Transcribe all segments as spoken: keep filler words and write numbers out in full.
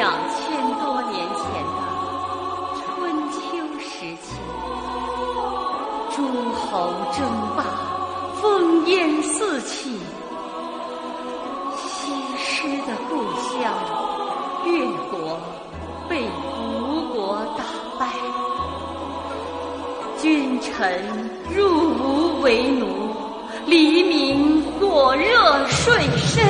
两千多年前的春秋时期，诸侯争霸，烽烟四起，西施的故乡越国被吴国打败，君臣入吴为奴，黎民火热睡身。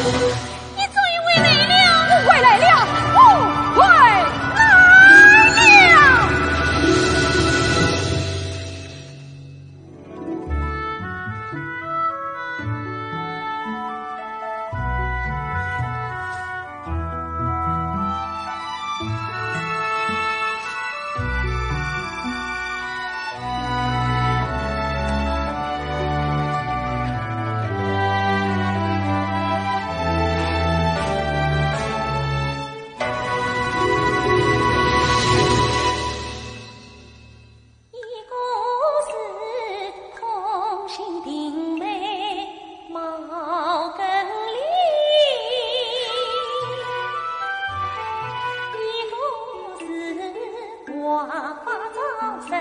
你终于回来了。我回来了，我回来了。一个是通心定位茅根林，一个是花花招生。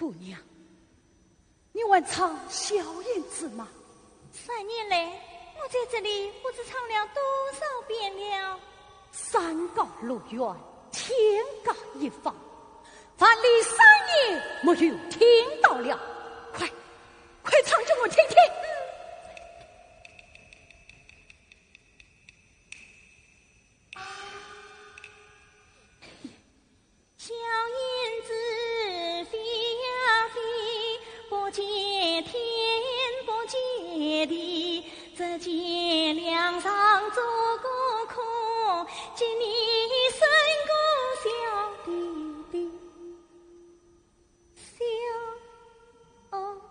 姑娘，你还唱小燕子吗？三年来，我在这里不知唱了多少遍了。山高路远，天各一方，万里三年没有听到了。快，快唱给我听听。小燕子飞呀飞，不见天不见地，只见梁上做个空，见你身个小弟弟，小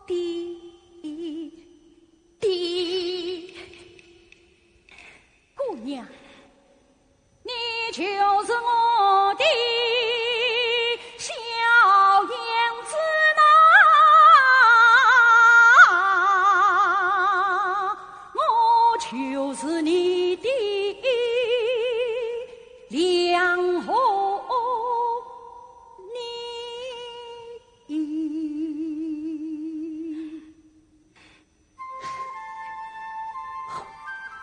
弟弟。姑娘， 你就是我的小燕子呐，我就是你的梁红。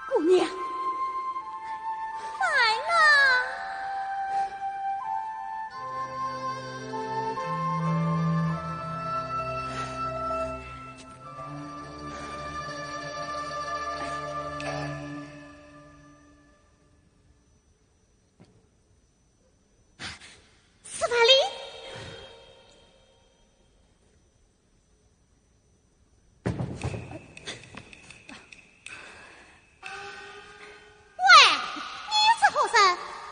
姑娘，慢呐！斯万里。 喂，你是何人？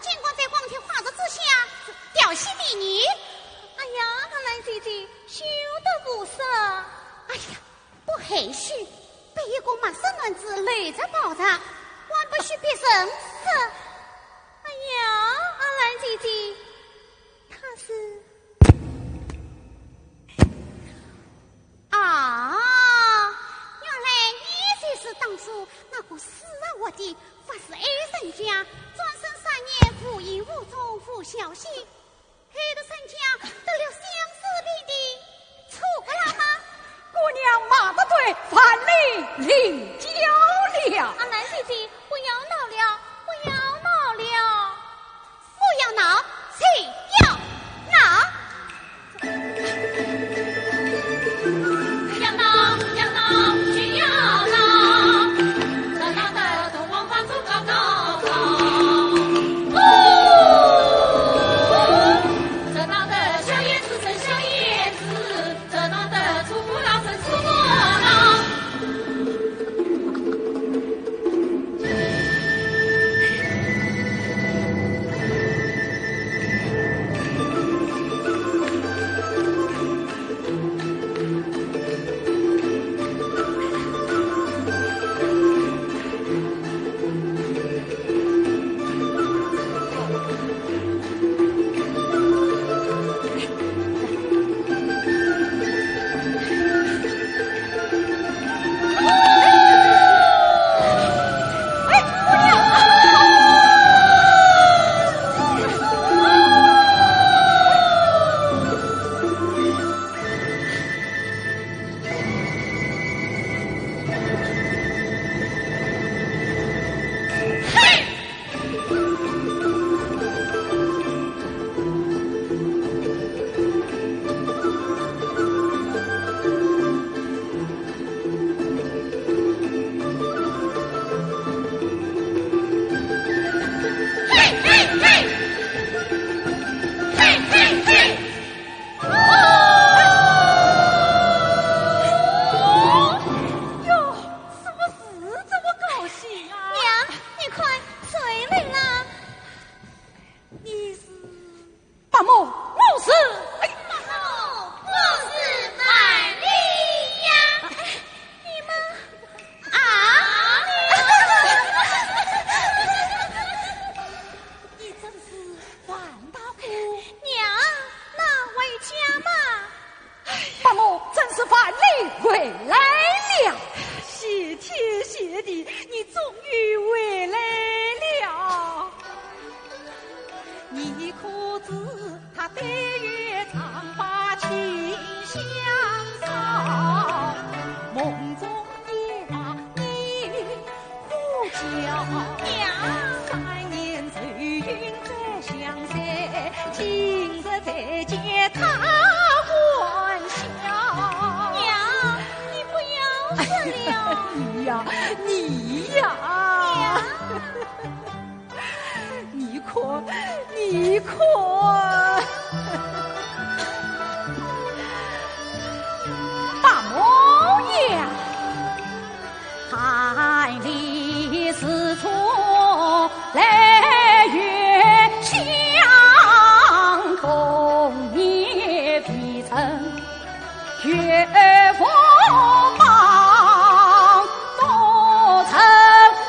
竟敢在光天化日之下调戏婢女？哎呀，阿兰姐姐，休得胡说。哎呀，不害羞，被一个陌生男子拦着抱着，还不许别人说。哎呀，阿兰姐姐，他是 啊，原来你就是当初那个死啊活的法事爱人家，转身三年无影无踪无消息，害得人家得了相思病的楚国郎吗？姑娘骂得对，万里领教了。阿兰姐姐，不要闹了，不要闹了。不要闹，谁来了。谢天谢地，你终于回来了。你可知他对月唱罢清香袄，梦中也把你呼叫。娘。三年愁云再相随，今日再见他欢笑。娘，你不要哭了。你呀，你呀。娘。你看，你看。八木呀，看你是从来月相同，你未曾 月无光，多愁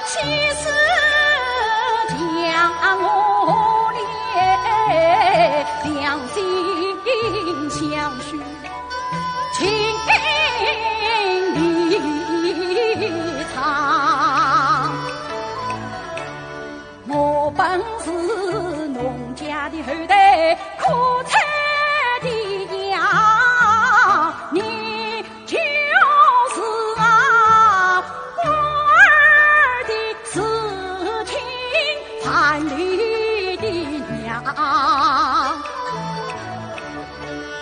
西施将我恋，两心相许，情迷长。 我本是农家的后代，苦菜的娘，你就是啊，官儿的至亲，樊丽的娘。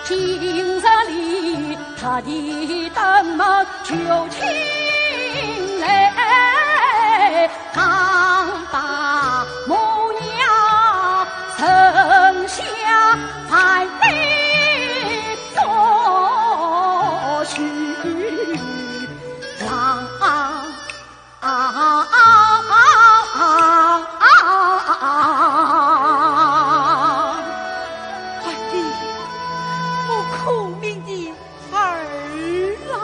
今日里，他的登门求亲来， 当把模样，剩下樊丽做婿郎。樊丽，我苦命的儿啊！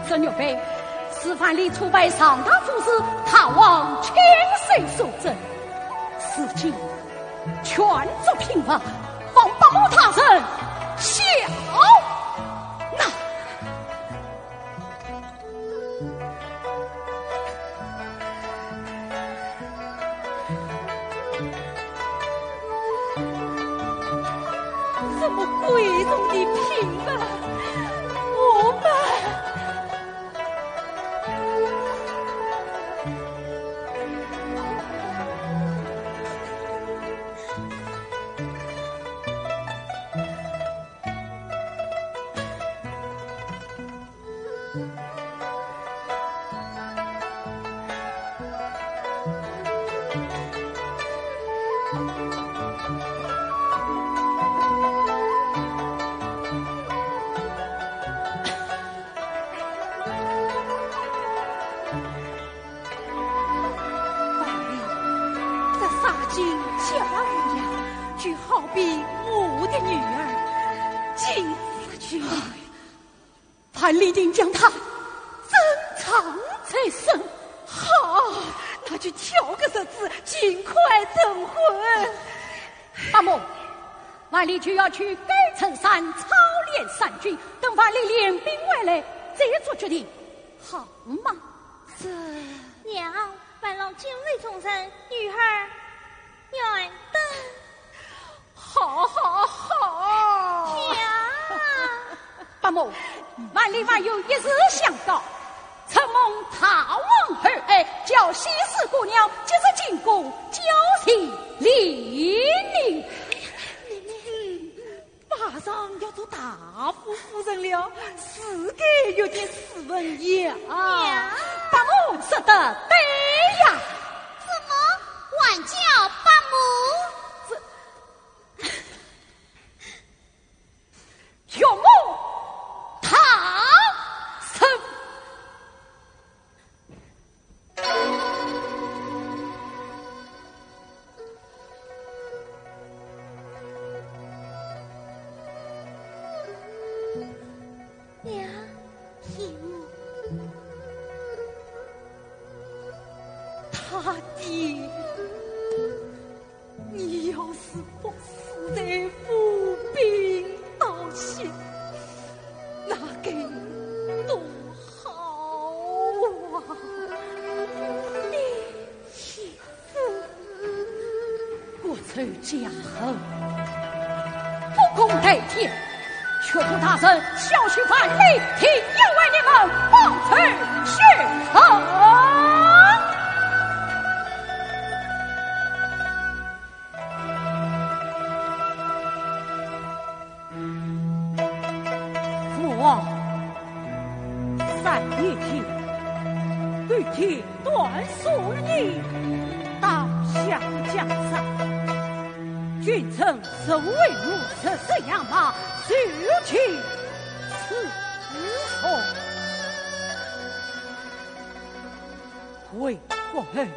这玉佩是樊丽初拜上大夫时，太王亲手所赠，如今全作品物，望八木大人笑纳。 什么贵重的品啊！我们…… 樊丽，这纱巾交与娘，就好比我的女儿，今日就…… 樊丽定将她珍藏在身。好，那就挑个日子，尽快成婚。八木，樊丽就要去该城山操练三军，等樊丽练兵回来，再做决定，好吗？这…… 娘，樊郎今日重生，女儿愿等。好，好，好。娘。八木，樊丽还有一事相告，承蒙大王厚爱，叫西施姑娘即日进宫，交齐礼物。 马上要做大夫夫人了，自该有点斯文呀。娘。八木说得对呀。怎么还叫八木？这……岳母大人。 娘。岳母。他爹。仇家恨，不共戴天，却不大人小心万里，定要为你们报仇雪恨。父王，三年前，对天 断送你，刀下江山。君臣素为母，十世养马，受尽耻辱。为国恩，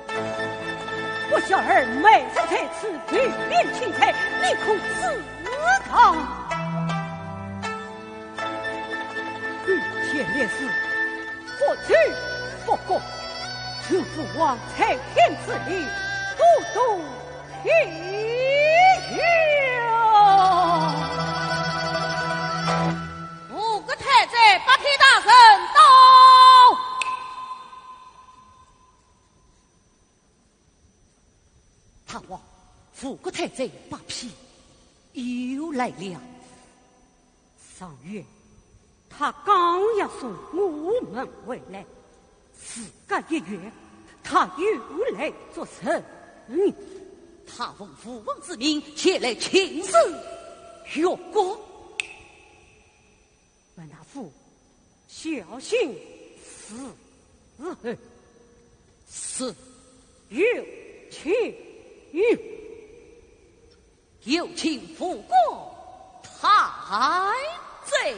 不孝儿每日在此流连青山，你可知道？对天立誓， 不仇不国，求父王在天之灵，多多庇佑。吴国太宰八品大人到。大王，吴国太宰八品又来了。 常远，他刚要从午门回来，时隔一月，他又来作甚呢？他奉父王之命前来请示岳国。樊大夫，小心伺候。是。有请。 有请吴国太宰。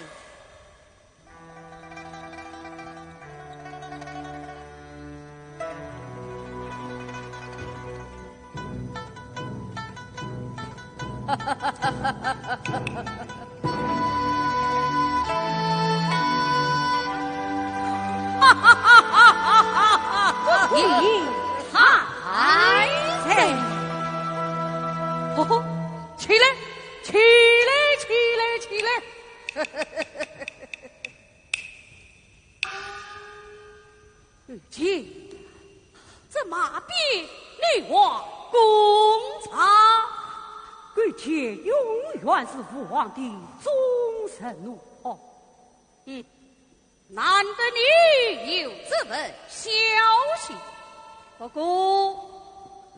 哈哈哈哈哈哈哈哈！ 太宰。哦，起来，起来，起来，起来！如今，这马鞭女娲功臣，可见永远是父王的忠臣奴仆。嗯， 难得你有这份孝心。不过，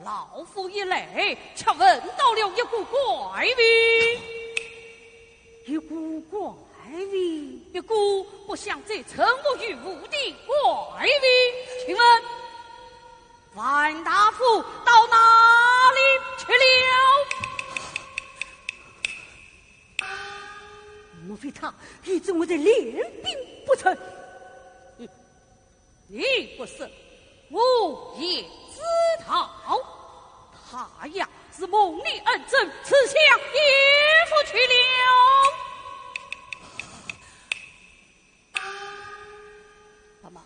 老夫一来，却闻到了一股怪味。一股怪味？一股不想再沉没于无的怪味。请问，樊大夫到哪里去了？ 莫非他与众人练兵不成？嗯，你不说，我也知道。他呀，是梦里恩人，此想也不去了。那么，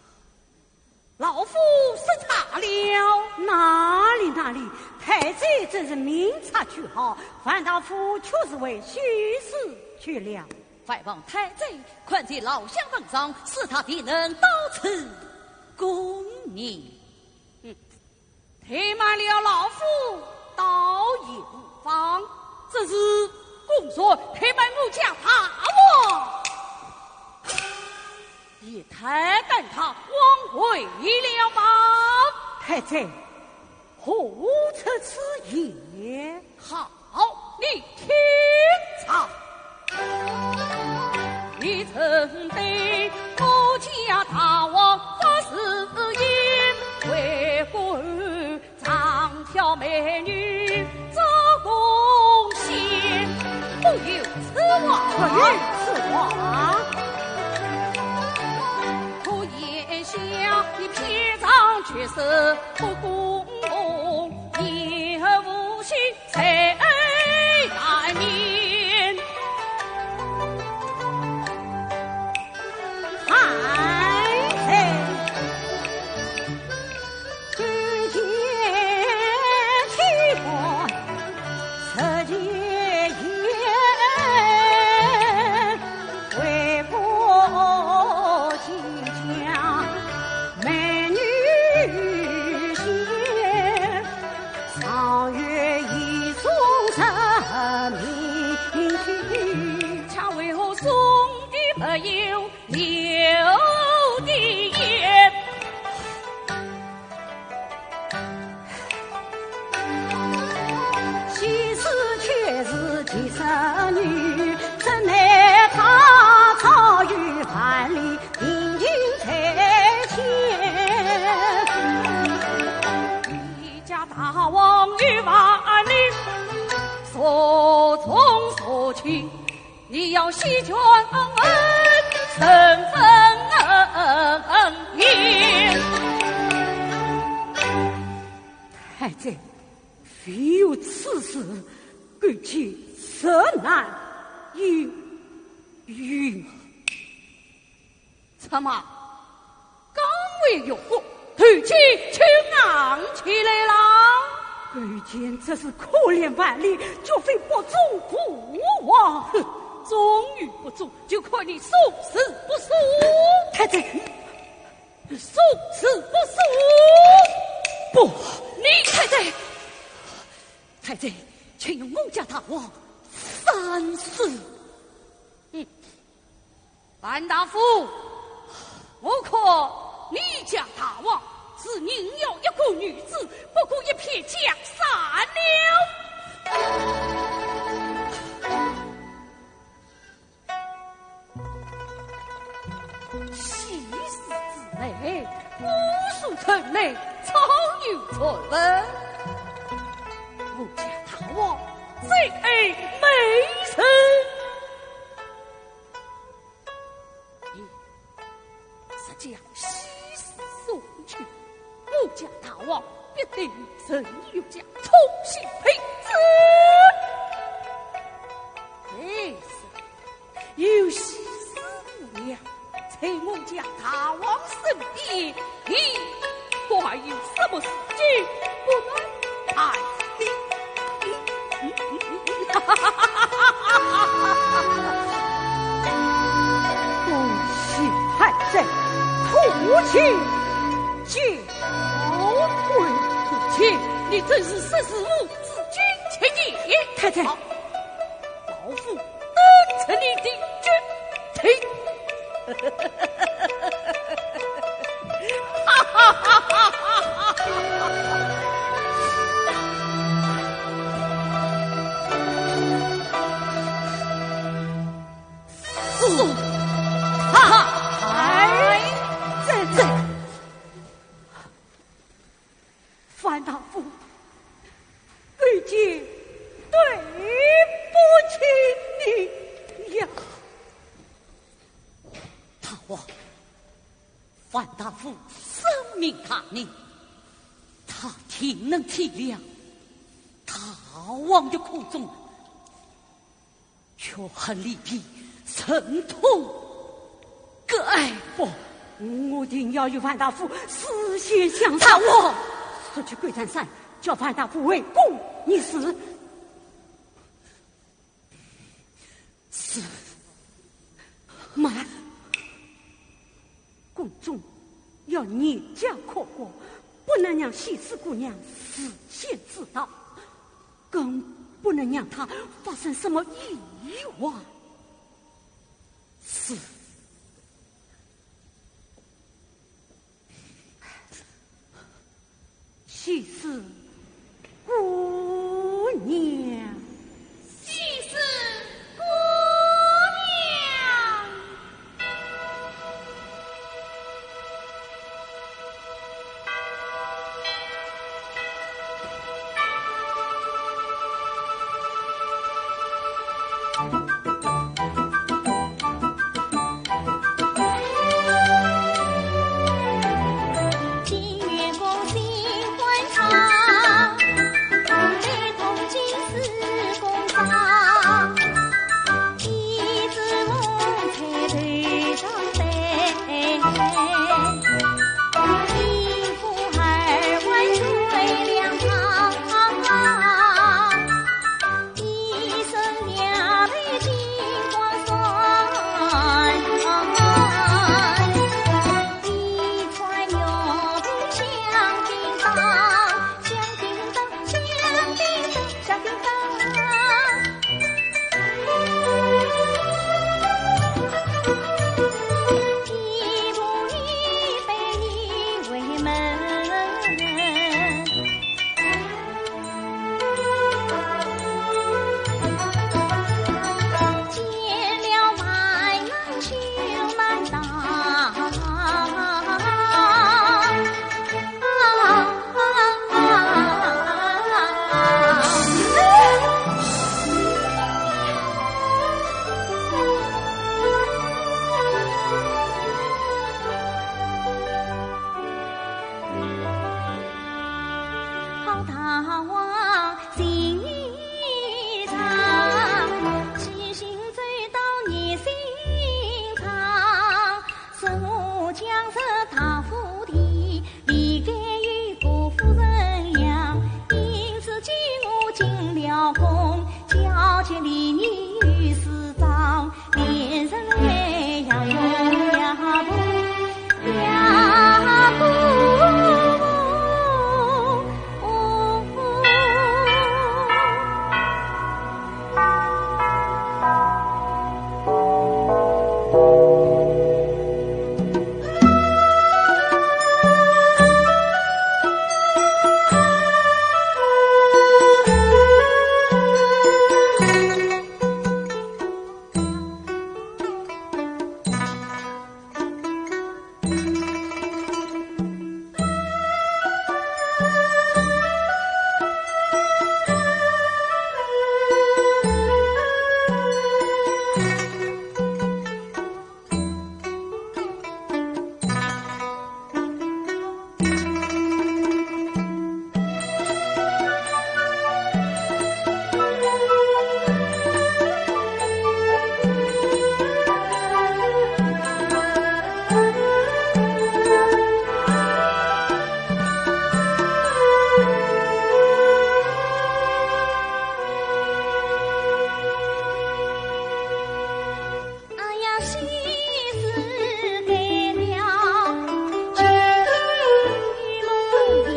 老夫失察了。哪里哪里，太宰真是明察秋毫，樊大夫确实为许氏去了。还望太宰宽解老相本状，使他定能到此功名。嗯，怠慢了老夫倒也无妨，只是公然怠慢我家大王， 也太待他枉费了吧？太宰，何出此言？好，你听着。你曾对我家大王发誓言，为国 上挑美女做贡献，不有此话？不有此话。可眼下你偏仗绝色不公，言而无信，罪难免。 太宰，勾结欺瞒，实情言，为国计较，美女心，常远一说要席卷人分明。太子，非有此事，狗急神难应允。怎么，刚未有话，头颈就昂起来了？狗见这是可怜万里，绝非不忠不王。哼，忠与不忠，就看你说是不说。太子，说是不说？不，你太子，太子，请容我家大王三思。嗯，樊大夫，我看你家大王是宁要一个女子，不顾一片江山了。喜事之内，古树春雷，早有传闻。我家大王最爱美人。咦，若将喜事送去，我家大王必定与陈友嘉通信配子。哎，是 有喜事姑娘在我家大王身边，你还有什么事情不能谈的？恭喜太子，土情结婚。土情，你真是识时务，知今前言。太子，好， 老夫等着你的决定。送他来。这，这，樊大夫， 狗见对不起你呀。大王，樊大夫深明大义，他定能体谅大王的苦衷。 却恨离别，深痛割爱。不，我定要与樊大夫事先相商。大王！速去鬼山山，叫樊大夫回宫议事。是。慢，宫中要严加考过，不能让喜事姑娘事先知道。 更不能让她发生什么意外。是。喜事姑娘。喜事姑娘。大王心意长，七星走到你心肠。说我将这大府地，理该与顾夫人养，因此今我进了宫，交接礼仪与序章。 哎呀，喜事来了，金鸡母羊。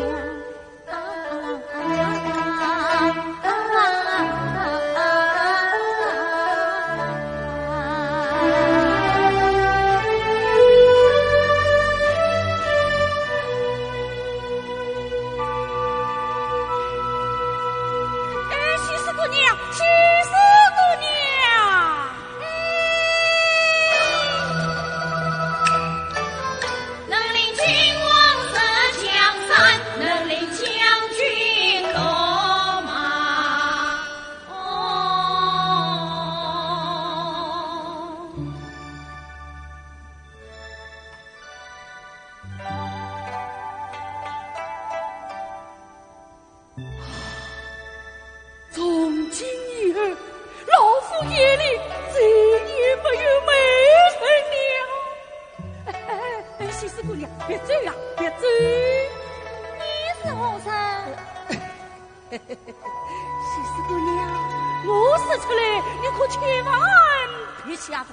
哎，喜事姑娘，喜事姑娘。 能领亲王上江山，能领将军落马。哦。 从今以后，老夫眼里再也没有美人了。哎，哎，哎，喜事姑娘，别走呀，别走。你是何人？喜事姑娘，我说出来，你可千万别吓着。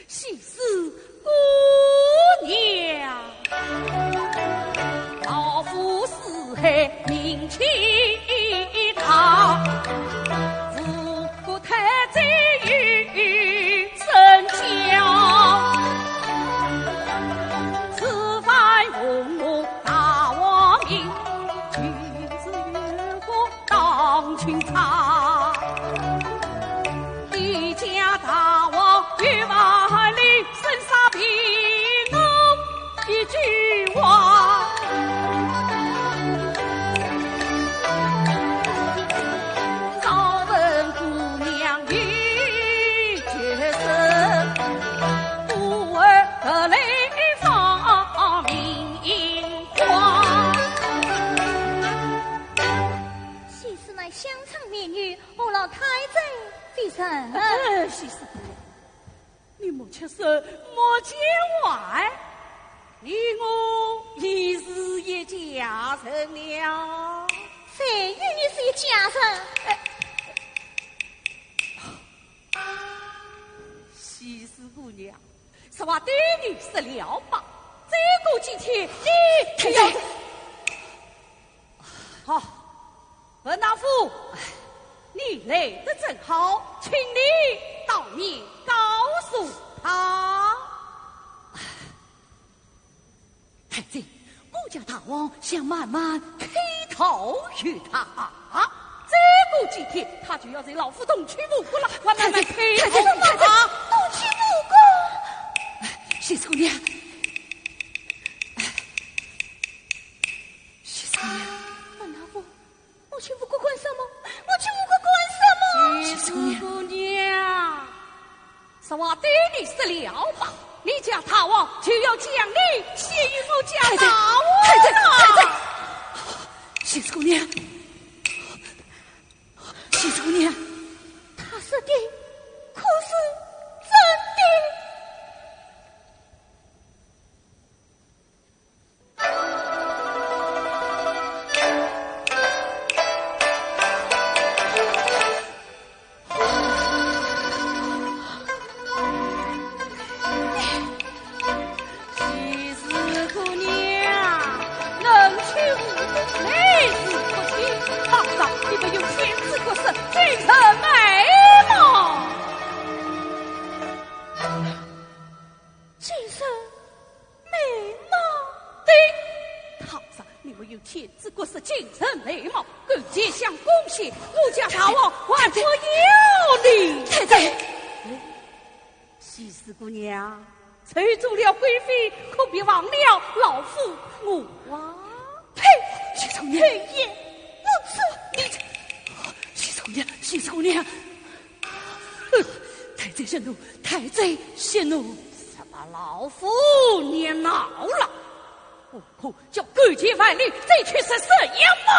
喜事姑娘，老夫四海名气大，吴国太子与生交，此番奉我大王命，就是越国 当钦差，你家大王有万里，生杀凭我一句话。若问姑娘有决心，故而特来访明花。 喜事乃香肠美女，何劳太宰费神？呃，喜事姑娘，你莫吃手，莫见外，你我已是一家人了。谁与你是一家人？哎，喜事姑娘，实话对你说了吧，再过几天你就要……太宰。 好，文大夫，你来得正好，请你当面告诉他。太宰，我家大王想慢慢开导于他啊，再过几天他就要在老夫东去吴国了，我慢慢开导于他。太宰，太宰，太宰，东去吴国？哎，喜事姑娘，哎， 喜事姑娘。文大夫，我去吴国干什么？我去吴国干什么？喜事姑娘。喜事姑娘，实话对你说了吧，你家大王就要将你献与我家大王了。太宰，太宰，太宰，没有天资国色，精神美貌，勾结相公谢，我家大王还不要你。太太，哎，西施姑娘，谁做了贵妃，可别忘了老夫我啊！呸！谢姑娘，厚颜无耻！你这，谢姑娘，谢姑娘，哼，太子息怒，太子息怒。什么老夫你恼了？ 我叫勾结万里，再去是沈阳吧。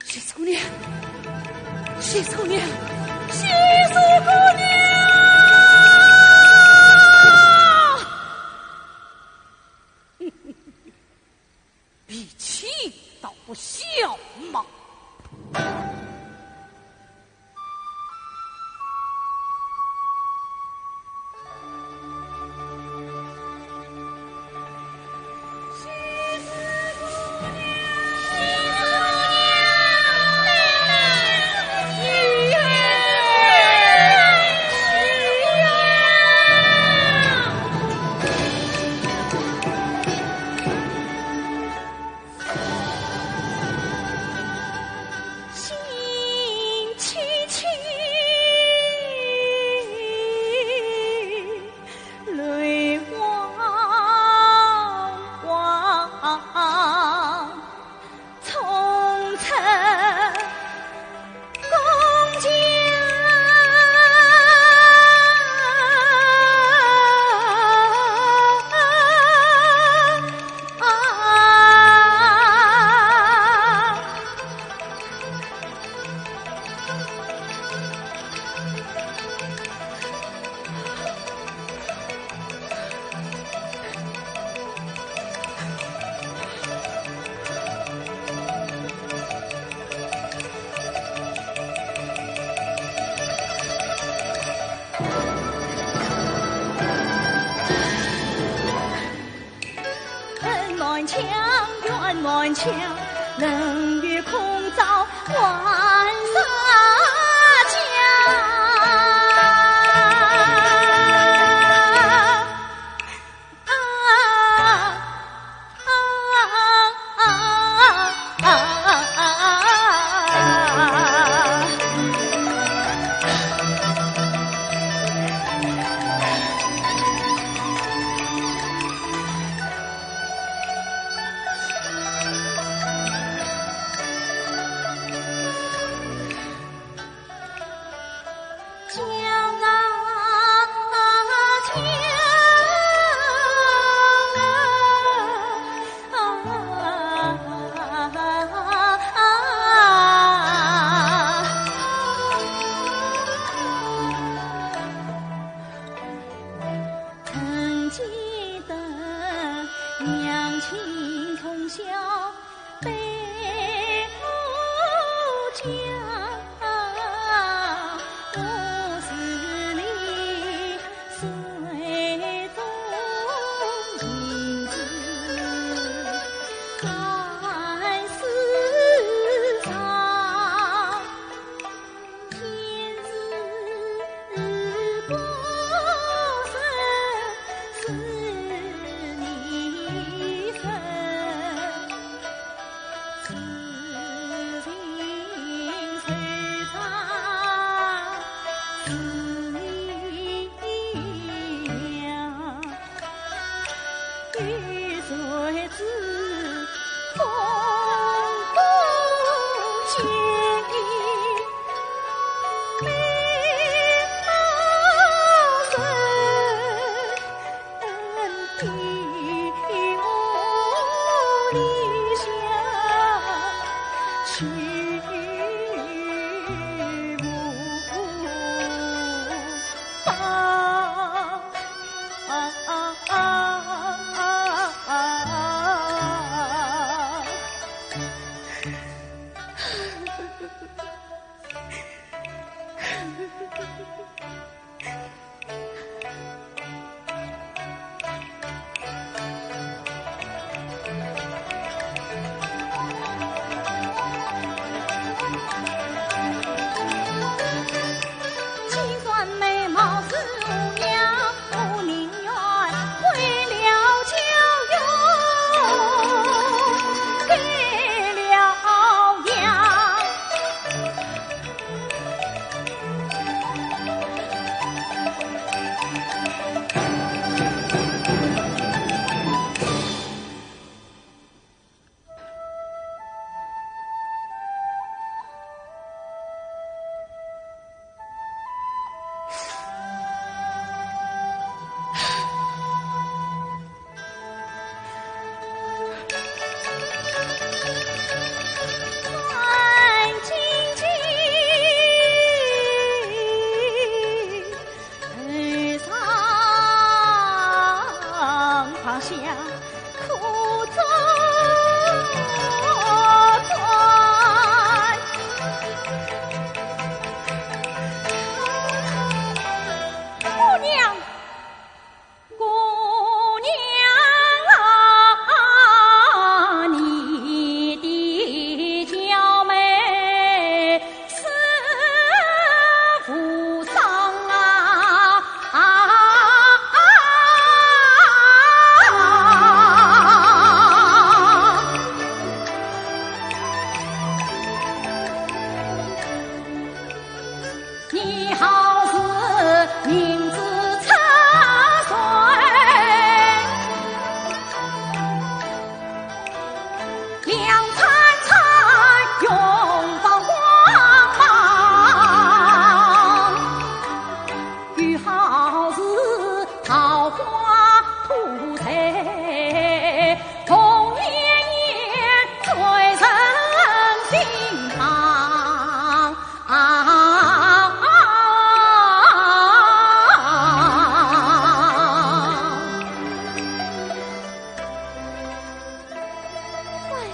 西施姑娘，西施姑娘，西施姑娘！ 比气倒不小嘛。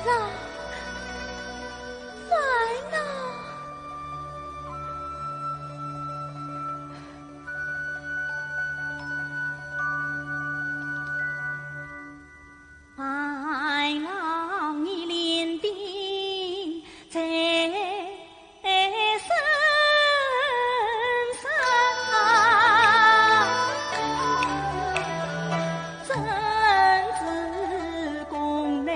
老，烦恼。烦恼你临定在 身上，怎知宫内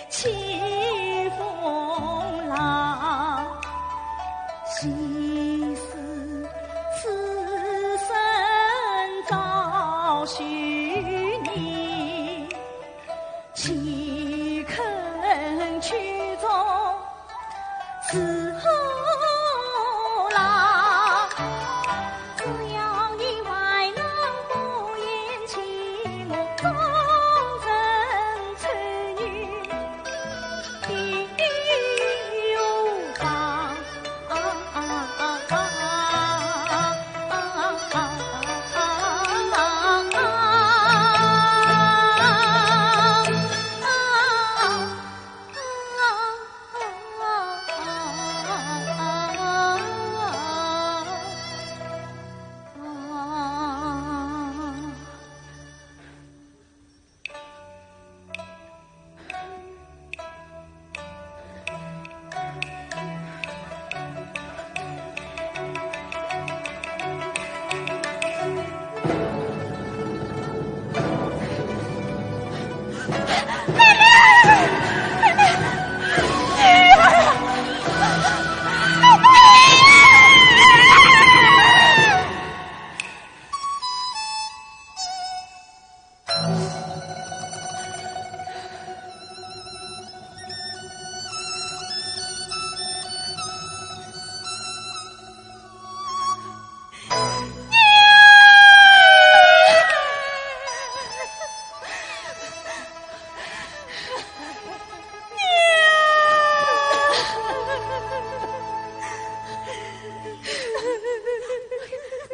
起风浪？岂是此生朝夕你 岂肯曲终是后来？只要你还能不厌弃我，终身छोड़你的欲望。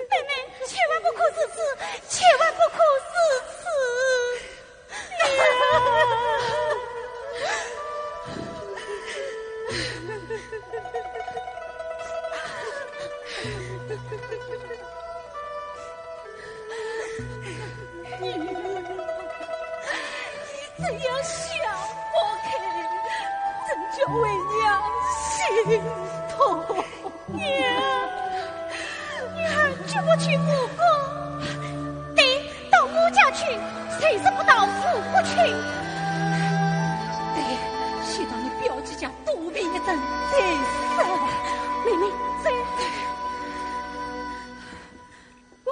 妹妹，千万不可如此，千万不可如此。 你这样笑我看，真叫为娘心痛。娘，女儿绝不去故宫。对，到我家去，谁说不到府去？对，先到你表姐家 躲避一阵再说。妹妹，走。姑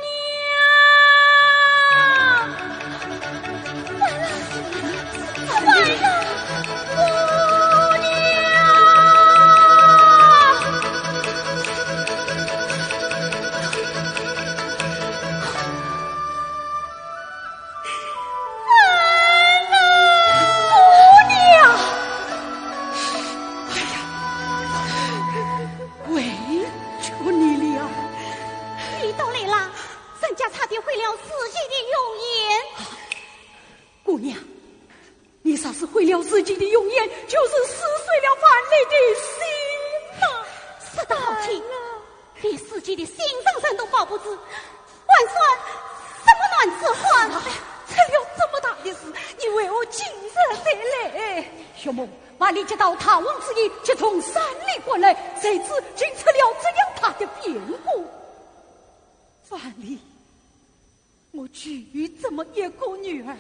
娘，坏了，坏了，姑娘。 姑娘！哎呀，委屈你了。你到来了，人家差点毁了自己的容颜。姑娘，你若是毁了自己的容颜，就是撕碎了范蠡的心呐。说得好听， 连自己的心上人都保不住，还算什么男子汉？出了这么大的事，你为何竟然再来？岳母，范蠡接到大王之意，急从山里赶来，谁知竟出了这样大的变故。范蠡，我就这么一个女儿，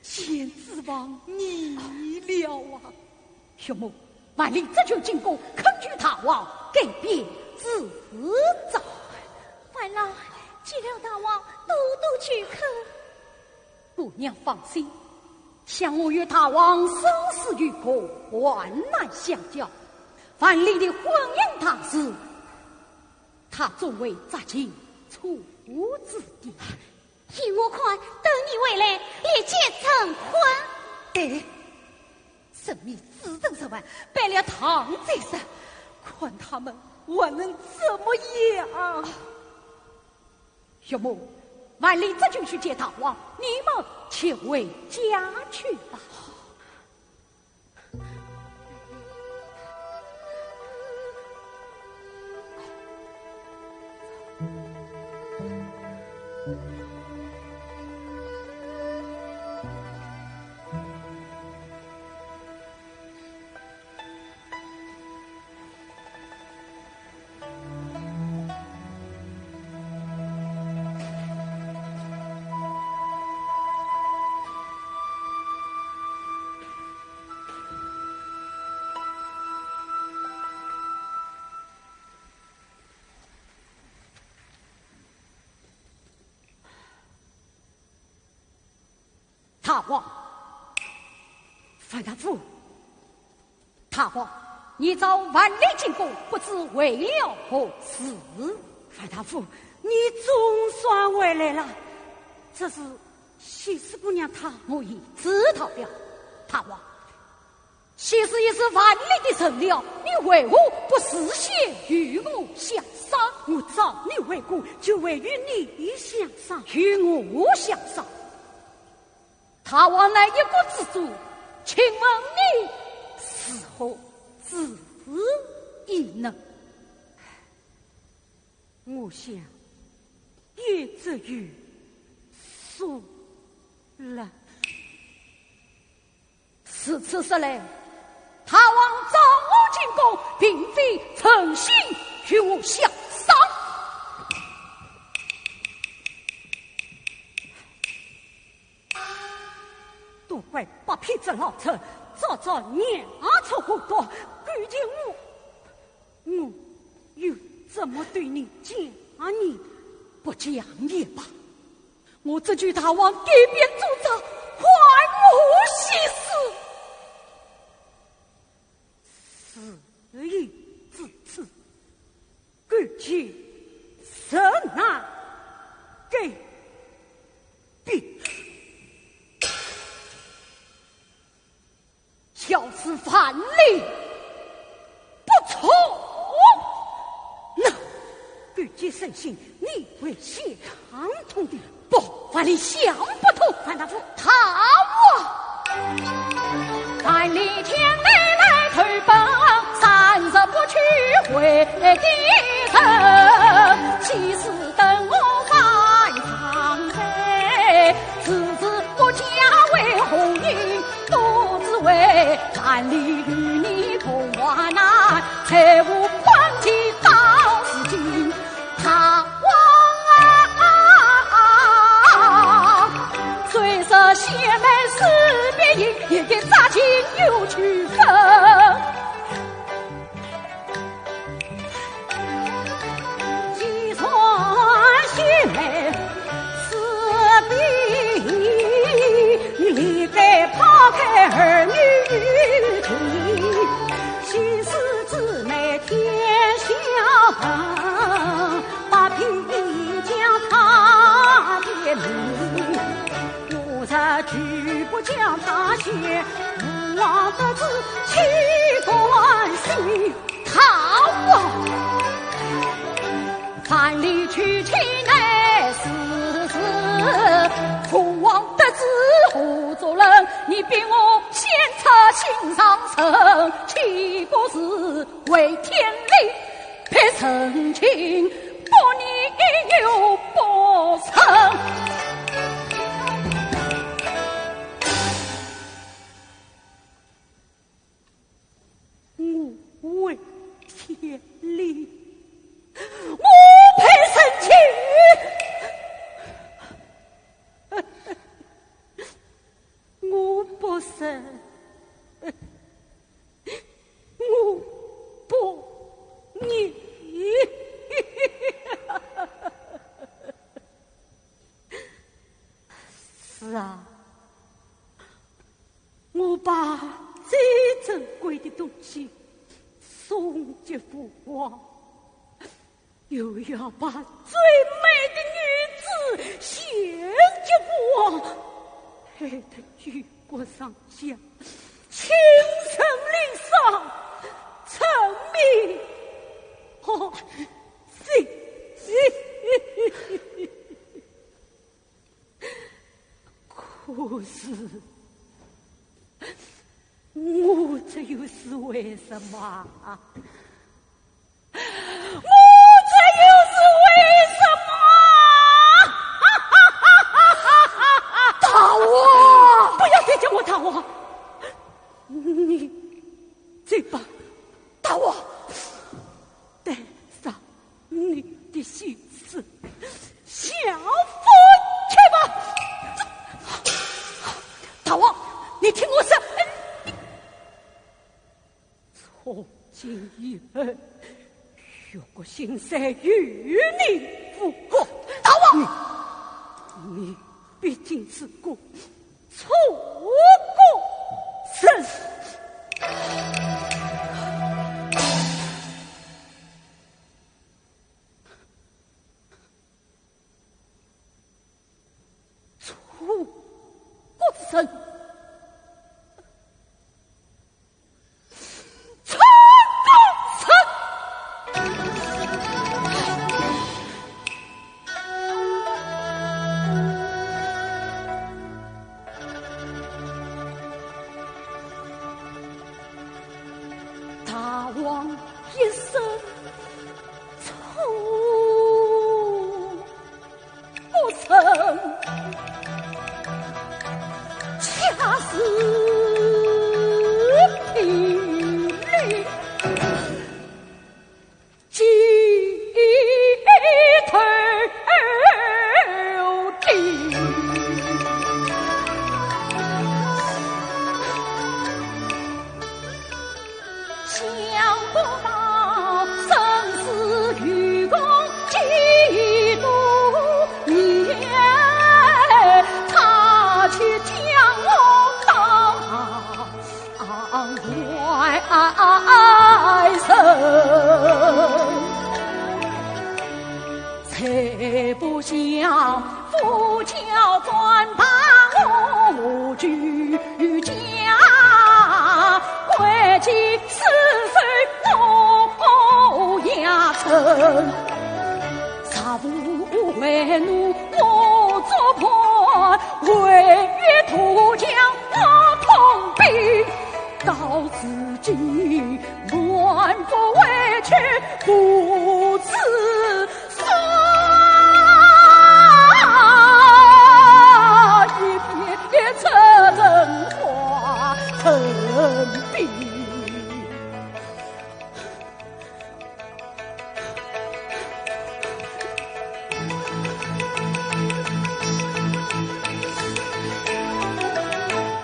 全指望你了啊。岳母，范蠡这就进宫恳求大王改变主意。烦劳见了大王多多久口。姑娘放心，想我与大王生死与共，患难相交，范蠡的婚姻大事， 他总会酌情处置的。依我看，等你回来，立即成婚。对，人命只剩十万，办了堂再说，看他们还能怎么样？岳母，范蠡这就去见大王，你们且回家去吧。大王。樊大夫，大王，你早万里进宫，不知为了何事？樊大夫，你总算回来了。只是西施姑娘她……我已知道了。大王，西施已是万里的人了，你为何不事先与我相商？我召你回宫，就为与你相商。与我相商？大王乃一国之主，请问你是何主意呢？我想，也只有疏了。 如此说来，大王召我进宫，并非诚心与我相商。都怪八品这老贼，早早让出我躲，如今我，我又怎么对你讲呢？不讲也罢。 我只求大王改变主张，还我西施。事已至此，究竟怎奈改变？ 小事万里不通。那，究竟圣上，你会想通的。不，万里想不通。樊大夫。大王。万里千里来投奔，三日不去回的人。西施等我返上山，自知我家为何人 都只为万里与你同患难，才无放弃到如今。大王啊，虽说贤妹是别人，也得扎进又去分。 既然贤妹是别人，理该抛开儿女情。西施姊妹天下闻，八品将她的名。我若拒不将她献，父王得知岂甘心？ 大王，万里求情乃是事，父王得知何足论？你比我先拆心上人，岂不是违天理？必成亲，不逆又不顺。 我违天理，我配圣旨，我不顺，我不逆。 是啊，我把最珍贵的东西送给父王，又要把最美的女子献给父王，害得举国上下，亲人离散，沉迷，哦，心是，我这又是为什么啊？我这又是为什么？大王！不要再叫我大王，你这把大王，带上你的心思，下凡去吧。大王，你听我说，从今以后，越国兴衰与你无关。大王，你，你毕竟是个楚国人。楚国人，楚国人。大王一生出 不曾恰似平民，街头的。 想不到生死与共几多年，他却将我当外人。 才不想夫家官把我拒家，为妻死守我也曾。若无为奴我作伴，唯有渡江我痛兵。到如今满腹委屈不自 说一遍也只能化成冰。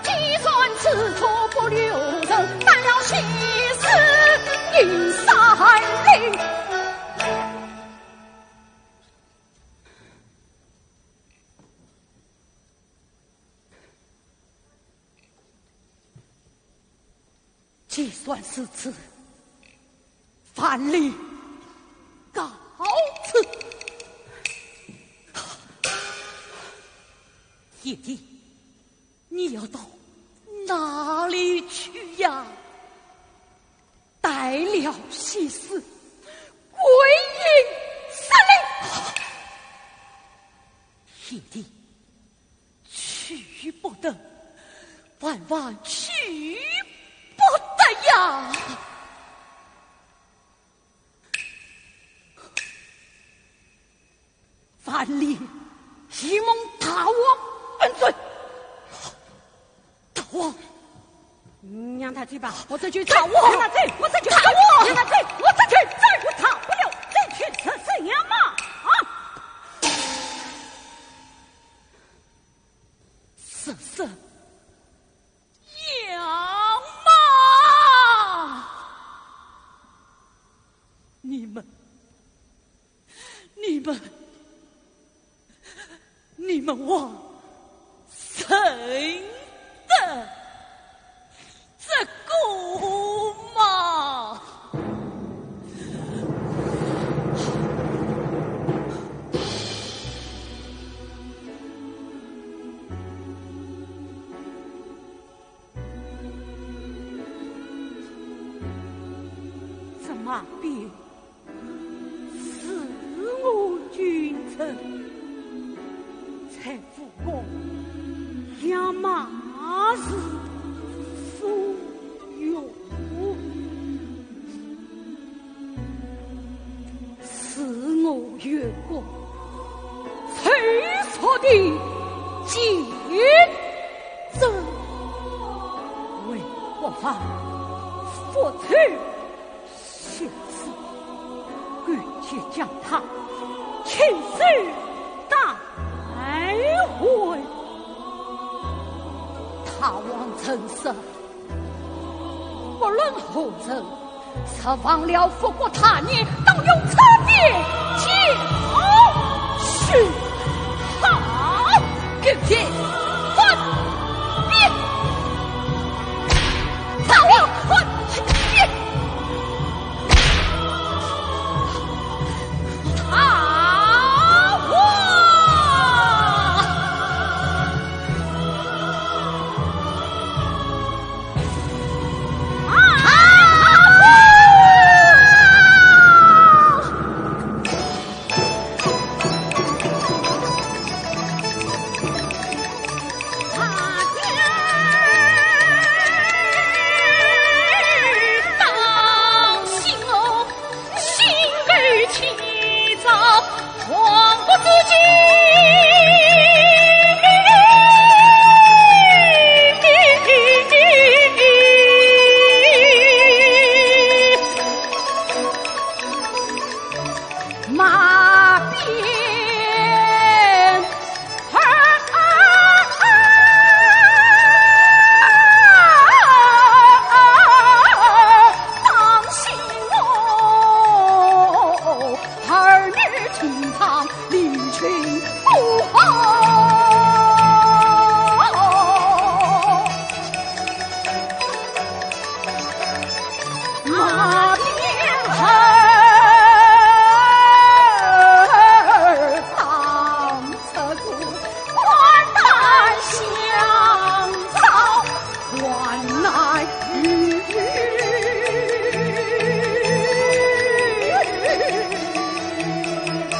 既然此处不留人，但了西施与山林。 既算如此，范蠡告辞。贤弟，你要到哪里去呀？带了西施，归隐山林。贤弟， 去不得，万万去不得呀！范蠡欺瞒大王本尊。大王，你让他去吧，我这就去。大王，让他去，我这就去。大王，让他去，我这就去。我逃不了，这就是这样嘛！啊！ 是，是，杨妈，你们，你们，你们忘恩的 这个嘛。这马鞭 赐我君臣，才无功。杨妈王夫人。 小子，赶紧将他请出大会。大王曾说，不论何人，若忘了复国大业，当用车鞭敲死。好，给我分别。 马鞭。当心哦，儿女情长，离群不好。 马鞭儿当这个，官带香草，官来雨。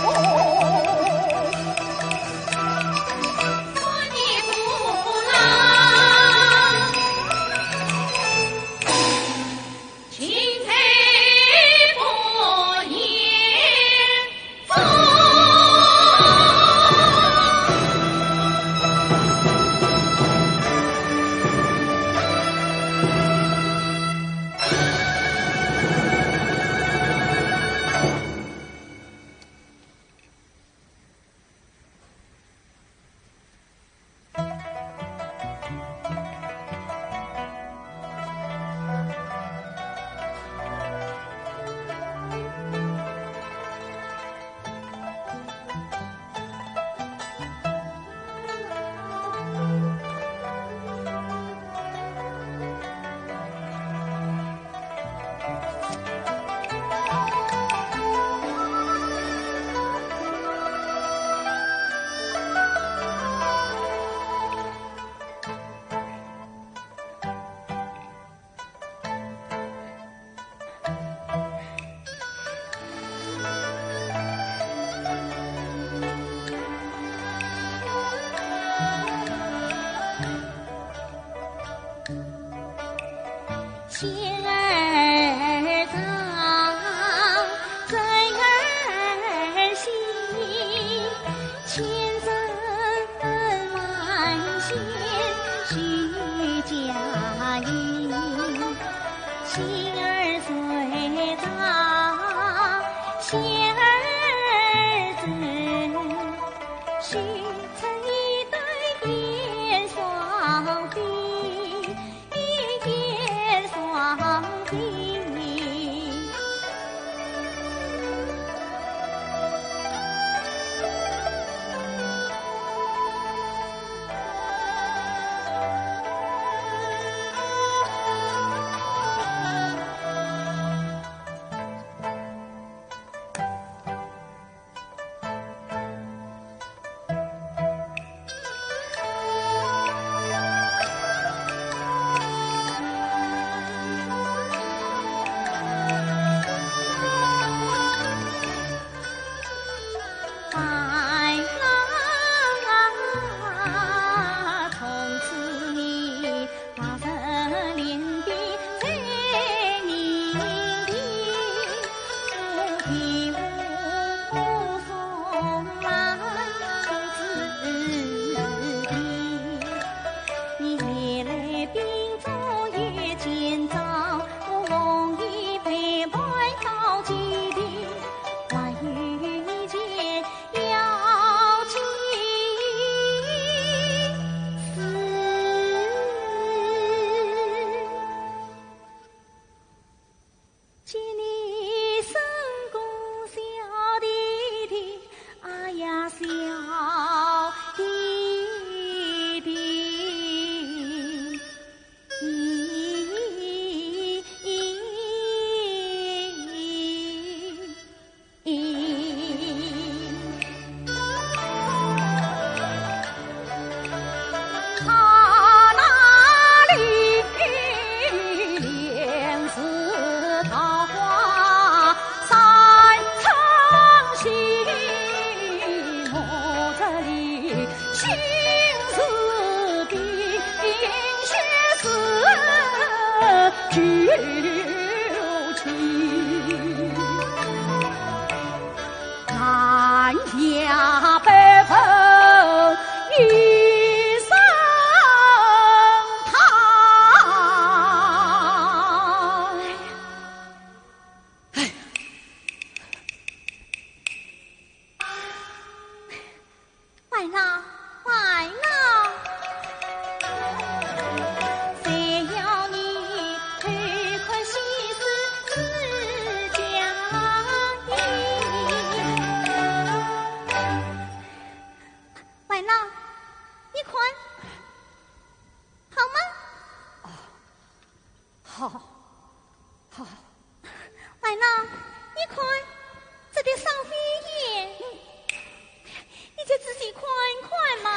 哦。南下北奔一声叹。哎呀，外老，外老，谁要你偷看西施自家衣？外老，你看，好吗？好，好。外老，你看，这点赏飞燕，你就仔细看一看嘛。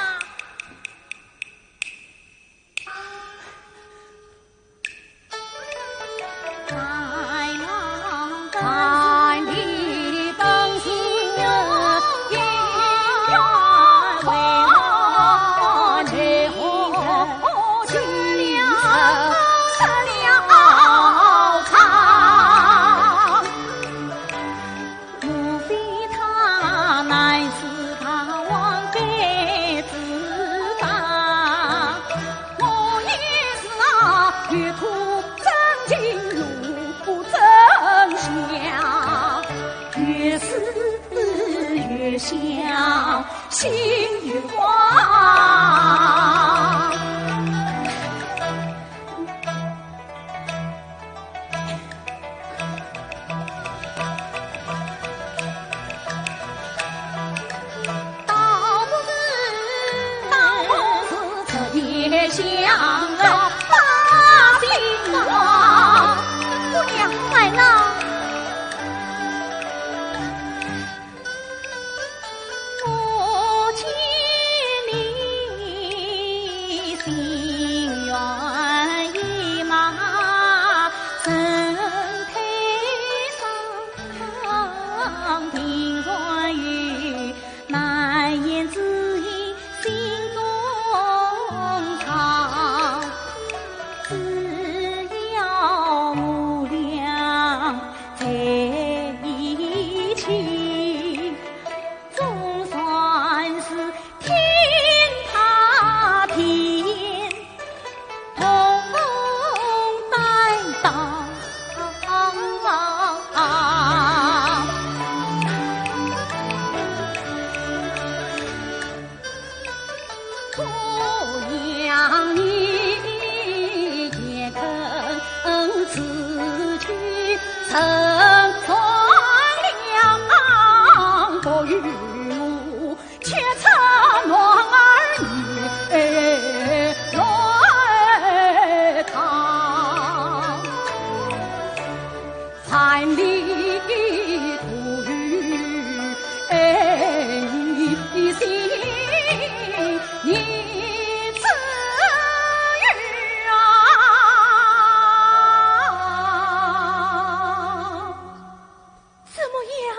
怎么样？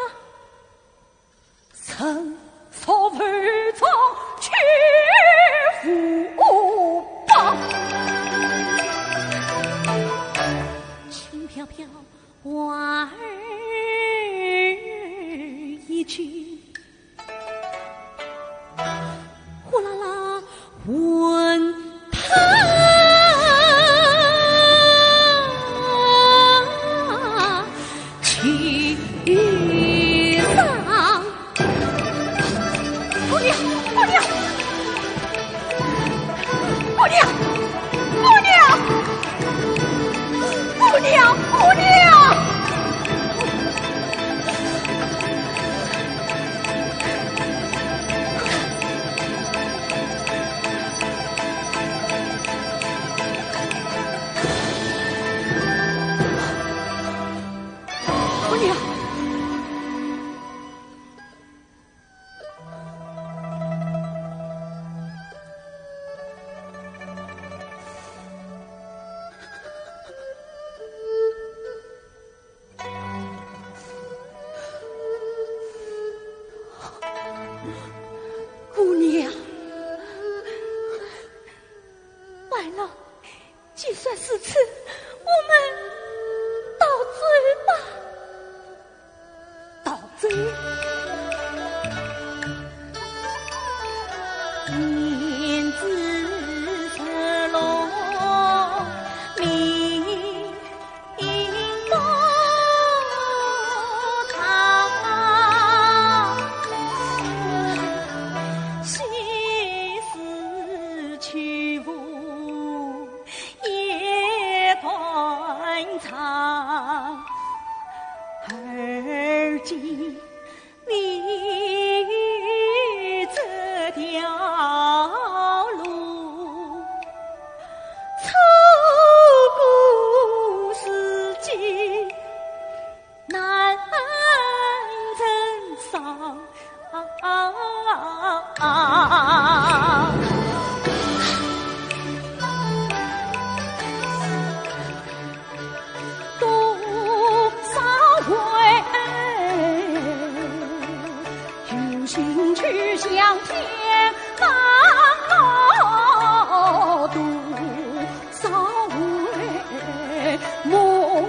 轻飘飘，花儿已尽，呼啦啦， 滚烫。姑娘，外老，既算如此，我们走吧。到这。胭脂十六名。 你这条路，错过时机难成双。多少回，有心去向天堂哦，多少回，梦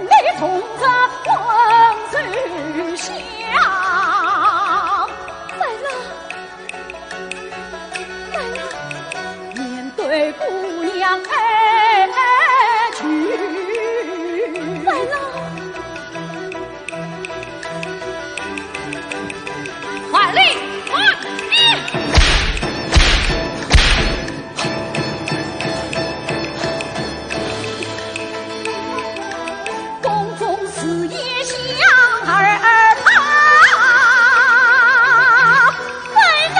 里重着温柔乡。来了。 面对姑娘哀求。来了。万里万里。 宫中事业响耳旁。来了，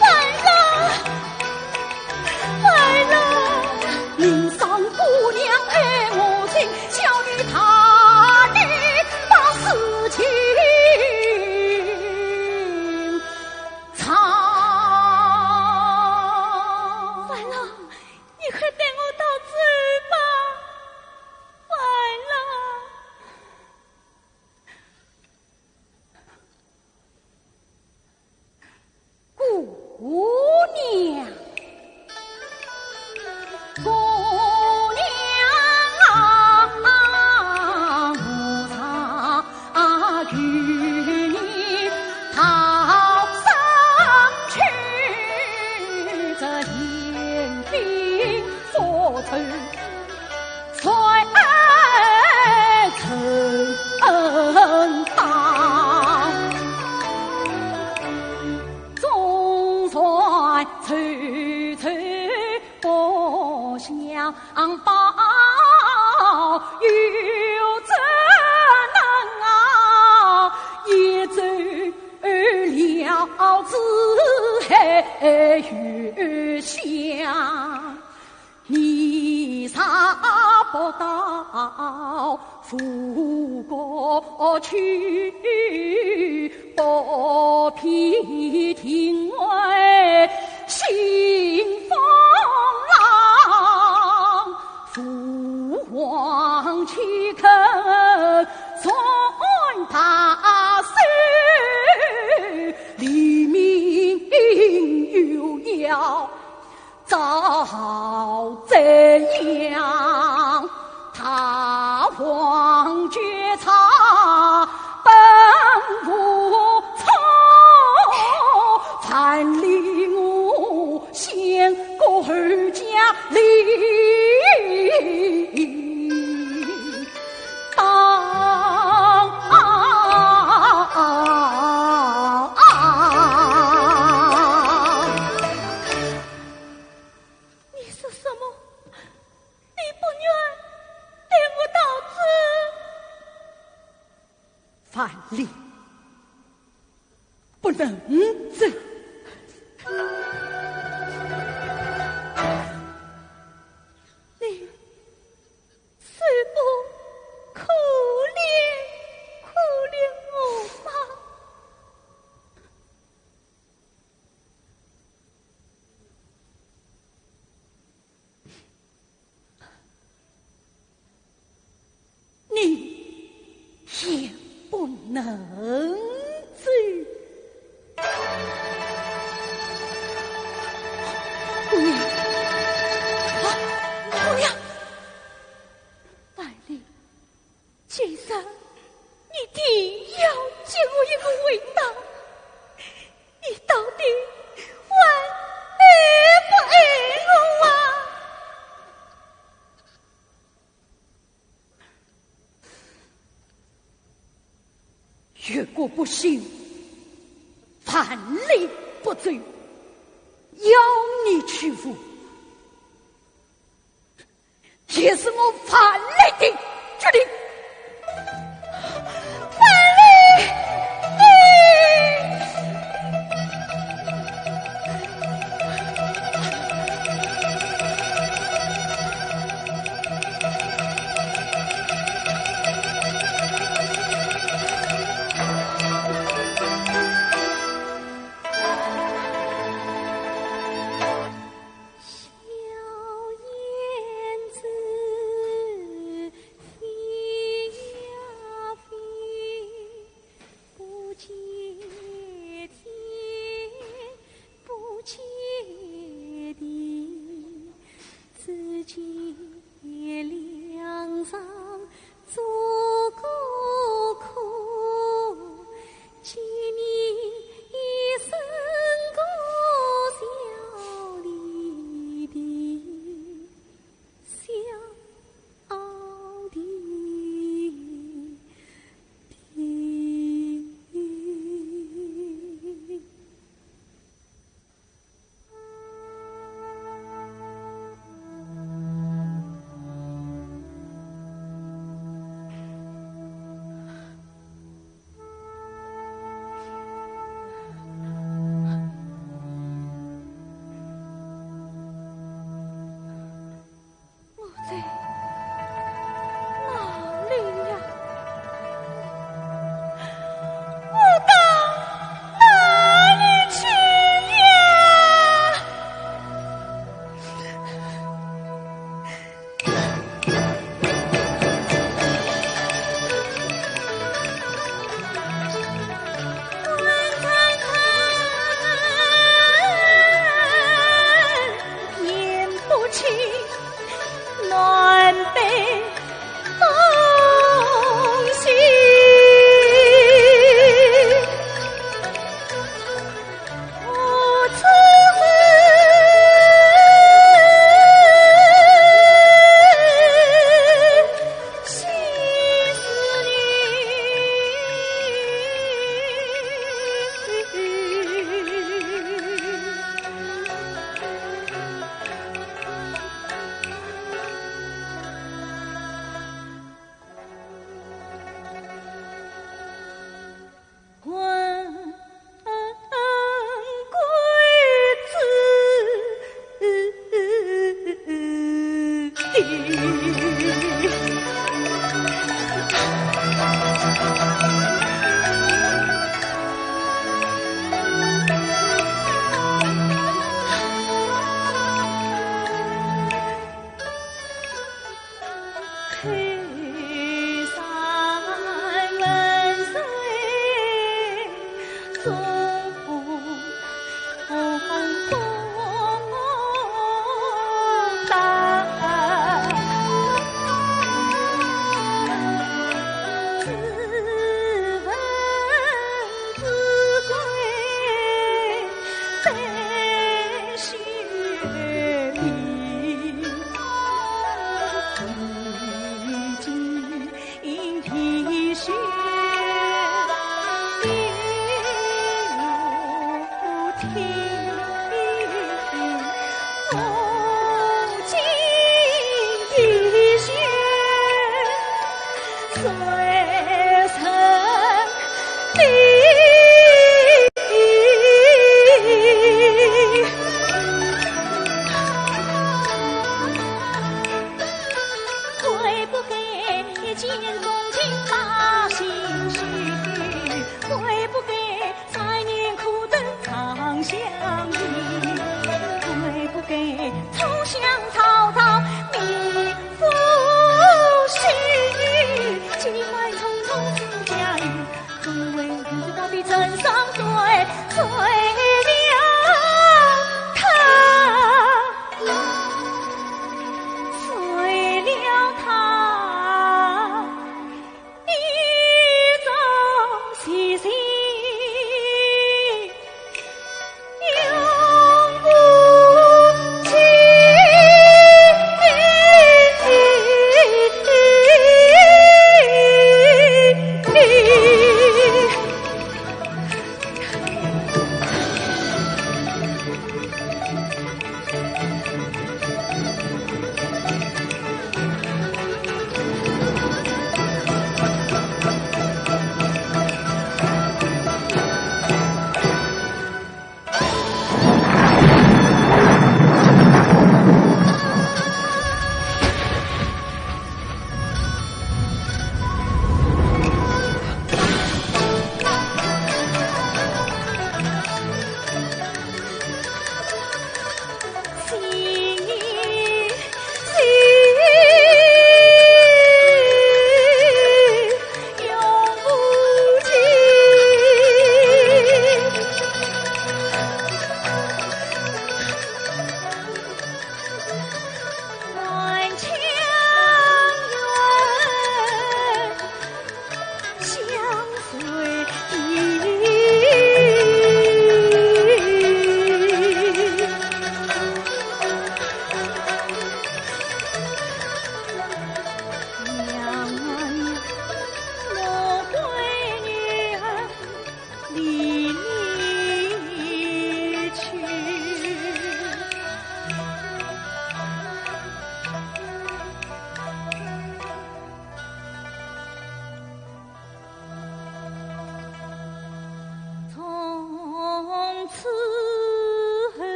来了，来了。明赏姑娘爱我情，小女大礼把事情唱。完了， 你快带我逃走吧，完了。姑娘，姑娘啊，我常与你逃生去，这言兵 复仇谁承担？纵然踌躇不想报，又怎能啊，一走了之后又想。 泥沙不到吴国去，不必定为新风浪。吴王岂肯传大首，黎民又要 遭怎样？大王决策本无错，万里我先割后家理当。 你说什么？你不愿带我逃走？万里，不能走。你是不可怜，可怜我吗？ 你也不能走。姑娘，啊，姑娘，万里，如果不行，万里不走，要你去无？这是我万里的决定。万里！我在哪里呀？我到哪里去呀？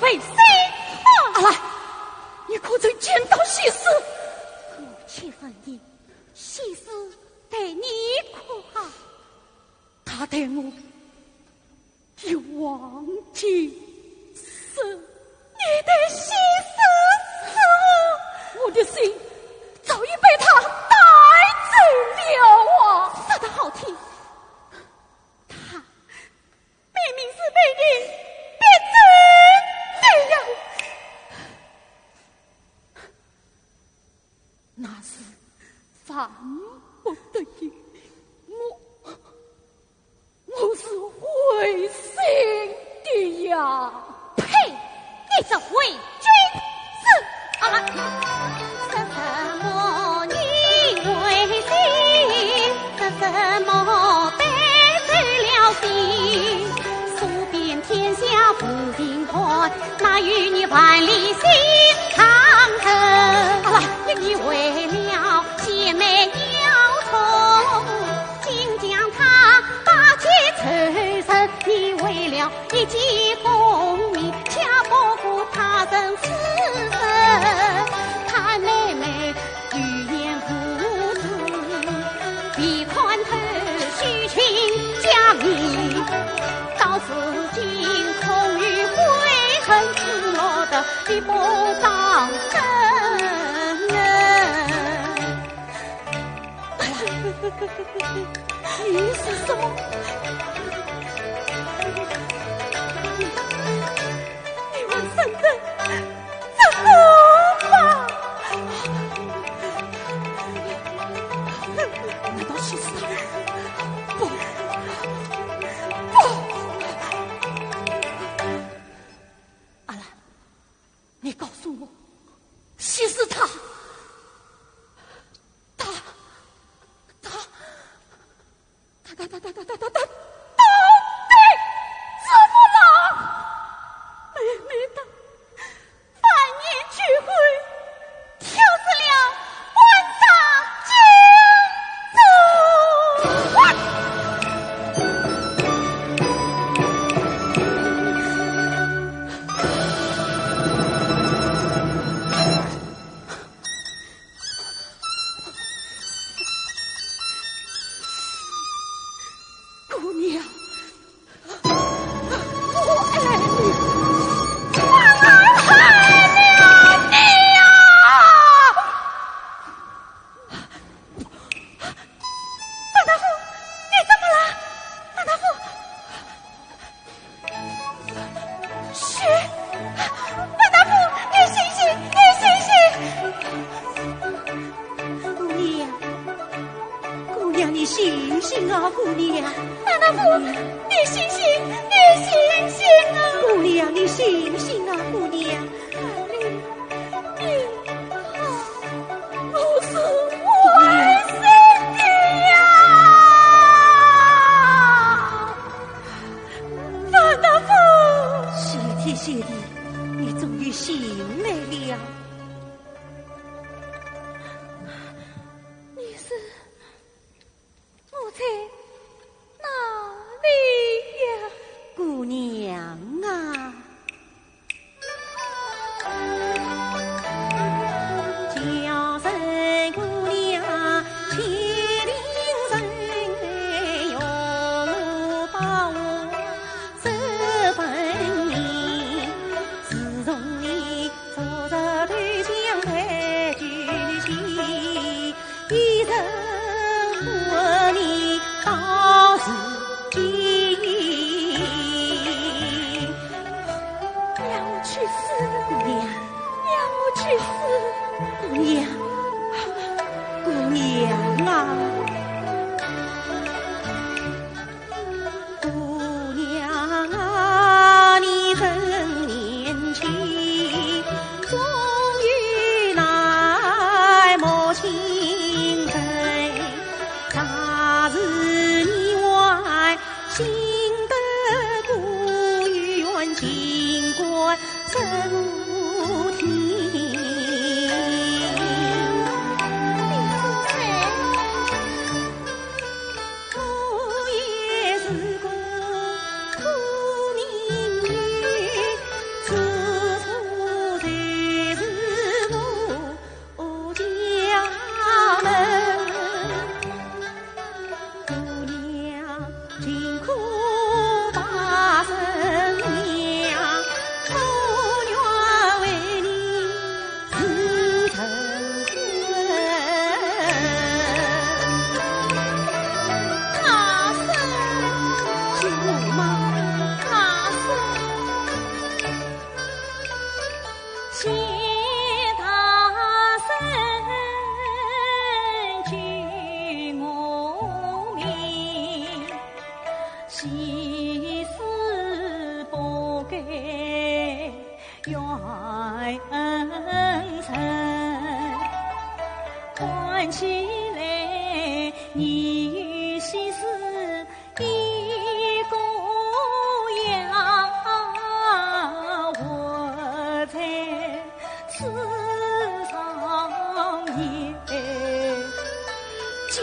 被谁害？阿兰，你可曾见到西施？我且问你，西施待你可好？她待我一往情深。你对西施是何？我的心早已被她带走了啊！说得好听，她明明是被你逼走的呀。那是万不得已，我，我是违心的呀。呸！你这伪君子！啊，什么你违心？什么得罪了心？ 你是说，你，你们真的这么吗？难道西施她……不，不。阿兰，你告诉我，西施她，她，她，她，她，她，她，她，她到底怎么了？妹妹她 翻脸去后，挑起了万丈金钟。姑娘， 我爱你，我爱你呀！樊大夫，你怎么了？樊大夫，醒！樊大夫，你醒醒，你醒醒！姑娘， 姑娘，你醒醒啊，姑娘！樊大夫，你醒醒，你醒醒啊！姑娘，你醒醒啊，姑娘！你，你，我是违心的呀！樊大夫！谢天谢地，你终于醒来了。 你是……我在哪里呀？姑娘啊！ 让我去死！姑娘，让我去死！姑娘，姑娘啊！缘深，看起来你与西施一个样，活在世上也艰辛。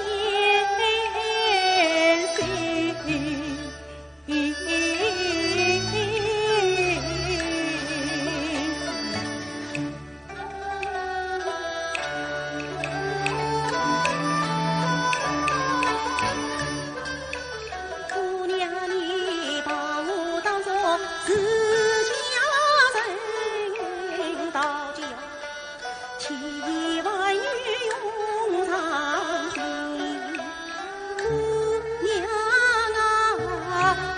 姑娘，你把我当作自家人，到家千万有用场心。姑娘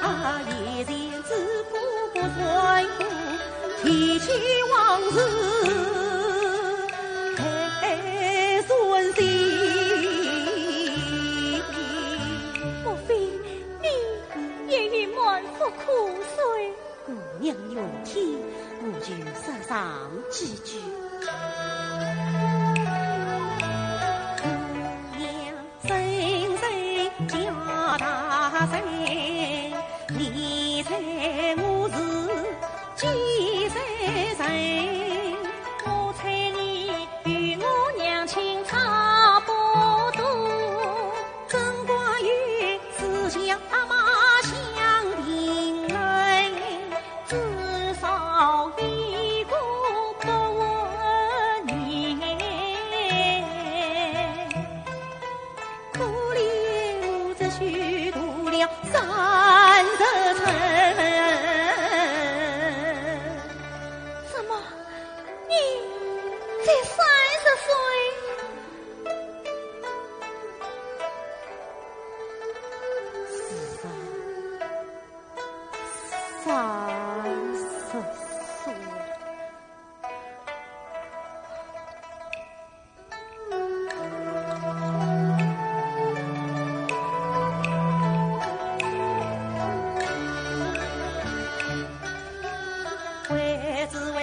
啊，一前之苦不算苦，提起往事太酸心。莫非你也已满腹苦水？姑娘愿听，我就说上几句。姑娘 身在家大山，你在我是寄生人。我猜你与我娘亲差不多，怎怪有自家妈相定人，至少一个不问年。 可怜我这虚度了三十春。怎么，你才三十岁？是啊，三十岁。 为只为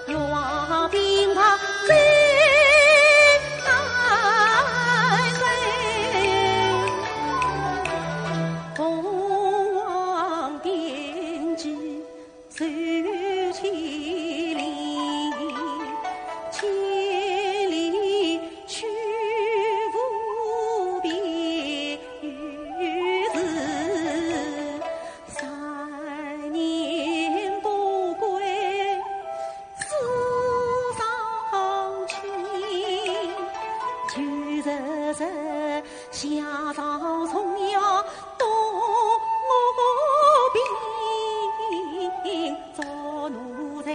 愿兵发最难人，凤凰点击 手千里，千里去无边，又是三年不归思上亲。旧时日，夏朝重阳 东吴兵捉奴才，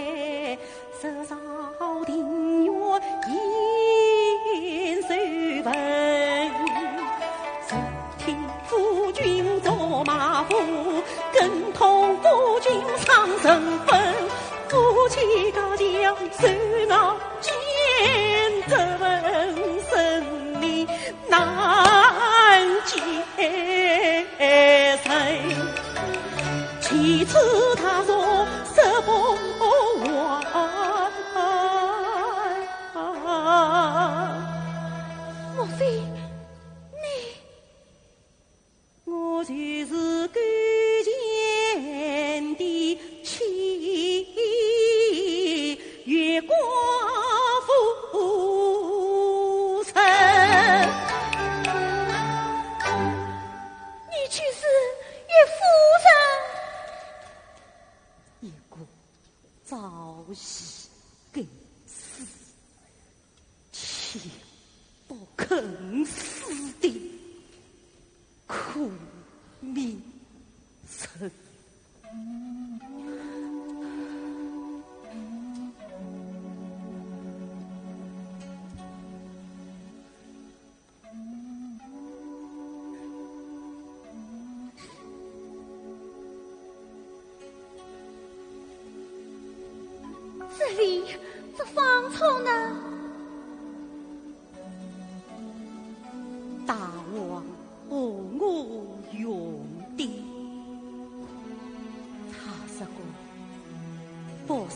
十朝庭院饮酒文。闻听夫君作马虎，更痛夫君伤人魂。夫妻家将受恼见，这问生命 难解人，其次他说色不还。莫非你？ 我就是勾践的妻，月光夫人。你就是岳夫人？一个朝夕跟死， 天不肯死的苦命人。这里，这方寸呢？大王和我用的。他说过，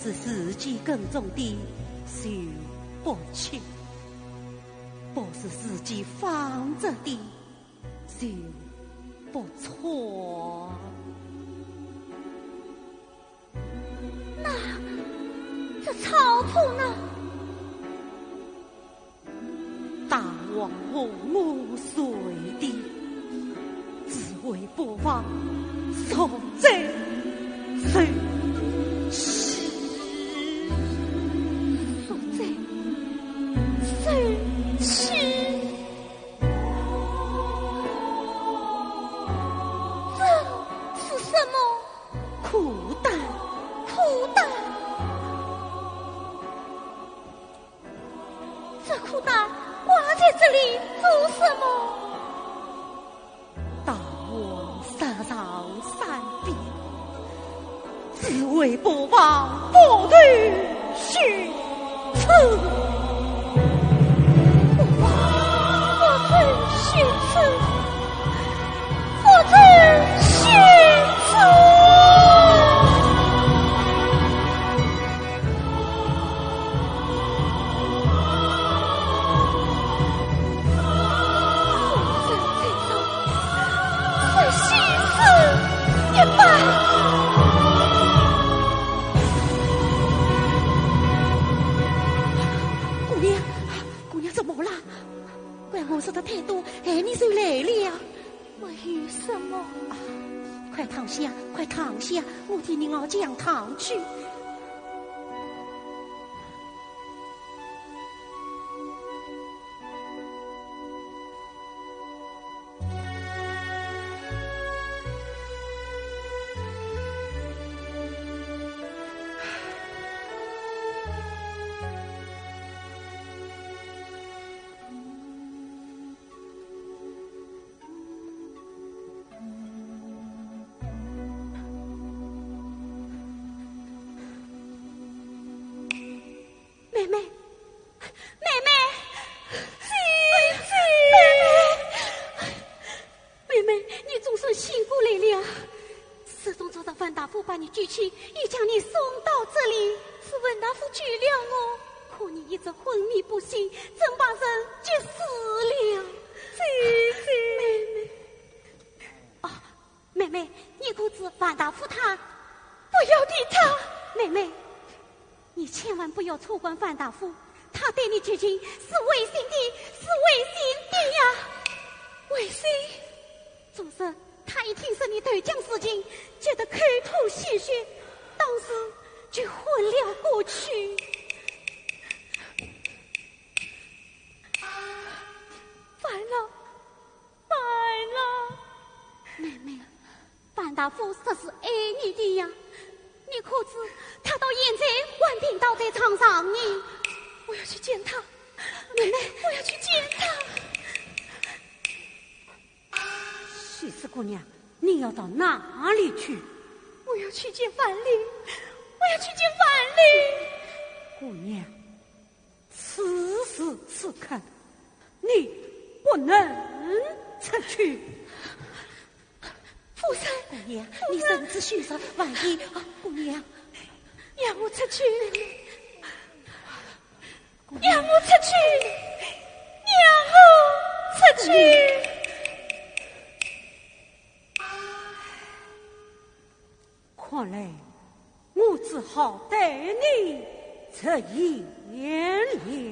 是自己耕种的，就不吃；不是自己放着的，就不穿。那这草铺呢？ 大王和我睡的，只为不忘宿斋受气。宿斋受气？这是什么？苦胆。苦胆？ 这苦胆挂在这里做什么？大王上上三遍，只为不忘复仇雪耻。不忘复仇雪耻，复仇雪耻。 姑娘，姑娘，怎么了？怪我说的太多，害你受累了。 没有什么。啊，快躺下，快躺下，我替你熬姜汤去。 妹妹，妹妹，姐姐，妹妹，妹妹，你总算醒过来了。自从昨日范大夫把你救起，又将你送到这里，是文大夫救了我，可你一直昏迷不醒，真把人急死了。姐姐，妹妹。 啊，妹妹，你可知范大夫他……不要提他。妹妹，你千万不要错怪范大夫，他对你究竟是违心的，是违心的呀。违心？总是他一听说你投江自尽，急得口吐鲜血，当时就昏了过去。烦了， 罢了。妹妹，范大夫实是爱你的呀，你可知他到现在还病倒在床上呢？我要去见他。妹妹，我要去见他。许氏姑娘，你要到哪里去？我要去见范蠡，我要去见范蠡。姑娘， 此时此刻，你不能出去。夫人，姑娘，你身子虚弱，万一……啊，姑娘，让我出去，让我出去，让我出去。 看来我只好带你出院了。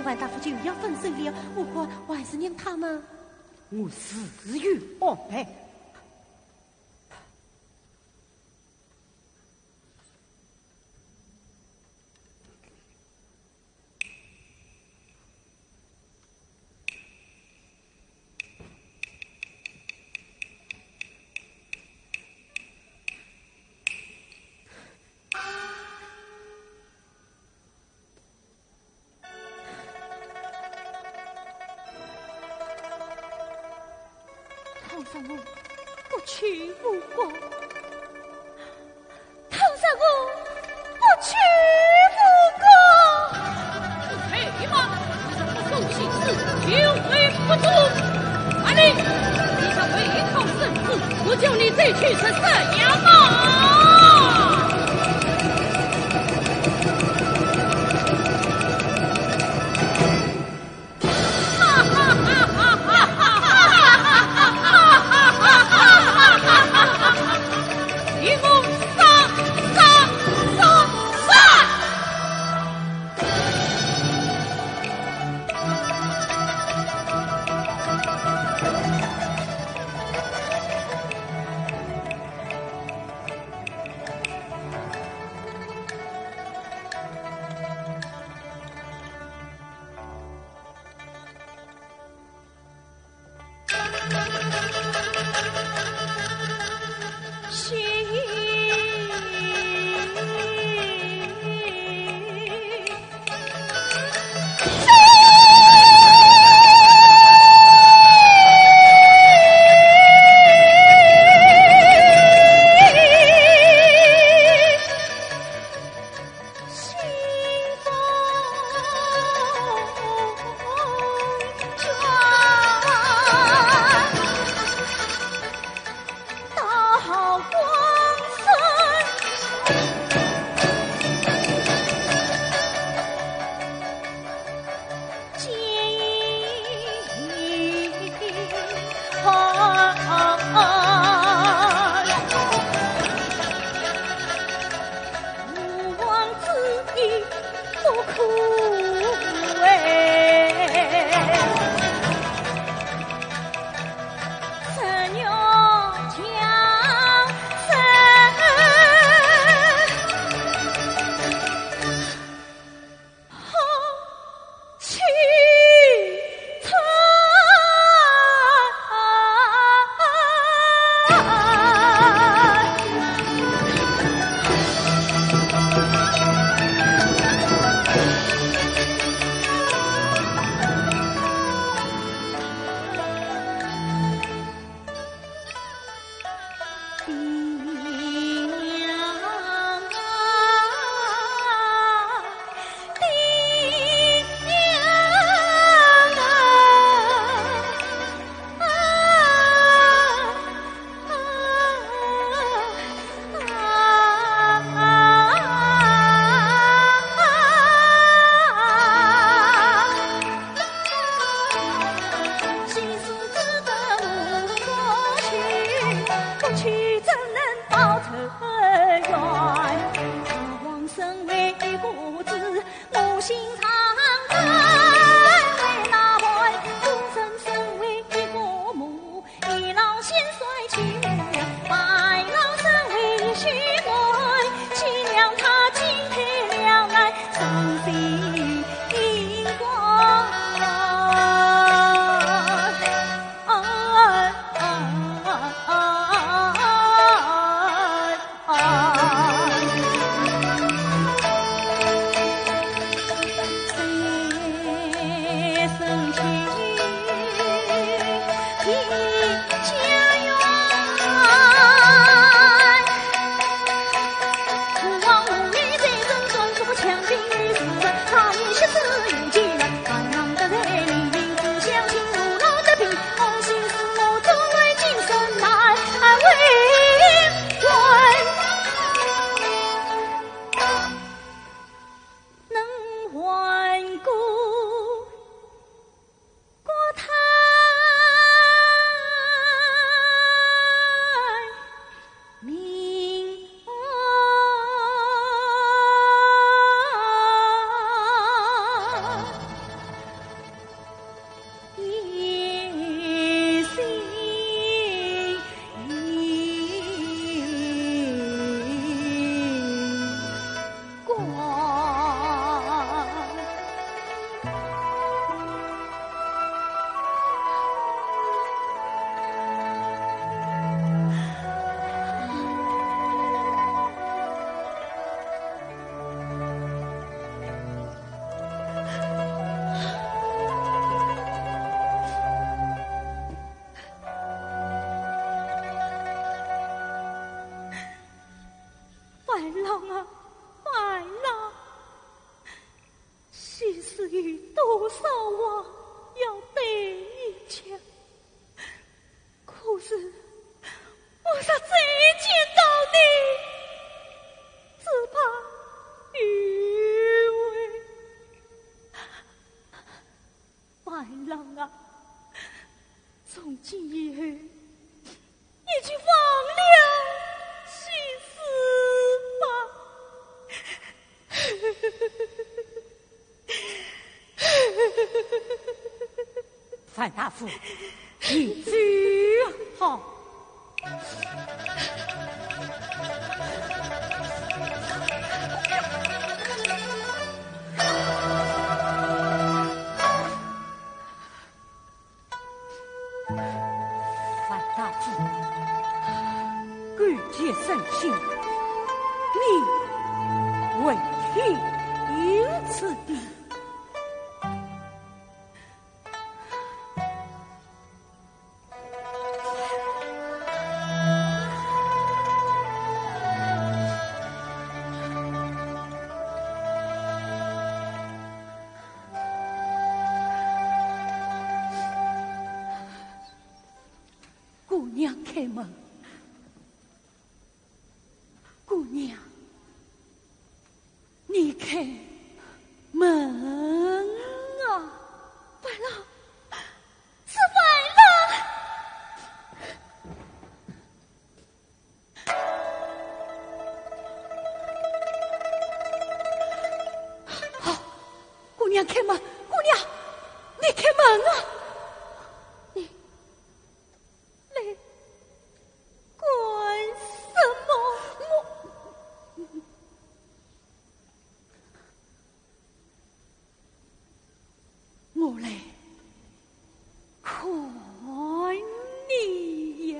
万大夫就要分手了，我看我还是让他们。我自有安排。 倘若我不娶吴刚，倘若我不娶吴刚。你配吗？你若不守信誓，就为不忠。 阿林，你这背靠圣旨，我叫你再去是怎样啊？哈哈哈哈哈哈！哈哈哈哈哈哈！你给我杀，杀，杀！ 能还过国泰。今以后，你就忘了西施吧。樊大夫，你最好。 樊大夫，感激深情，你为天有此地。 姑娘开门。 姑娘，你开门啊！完了，是完了！好，姑娘开门，姑娘，你开门啊！你 来，干什么？我，我来看你呀。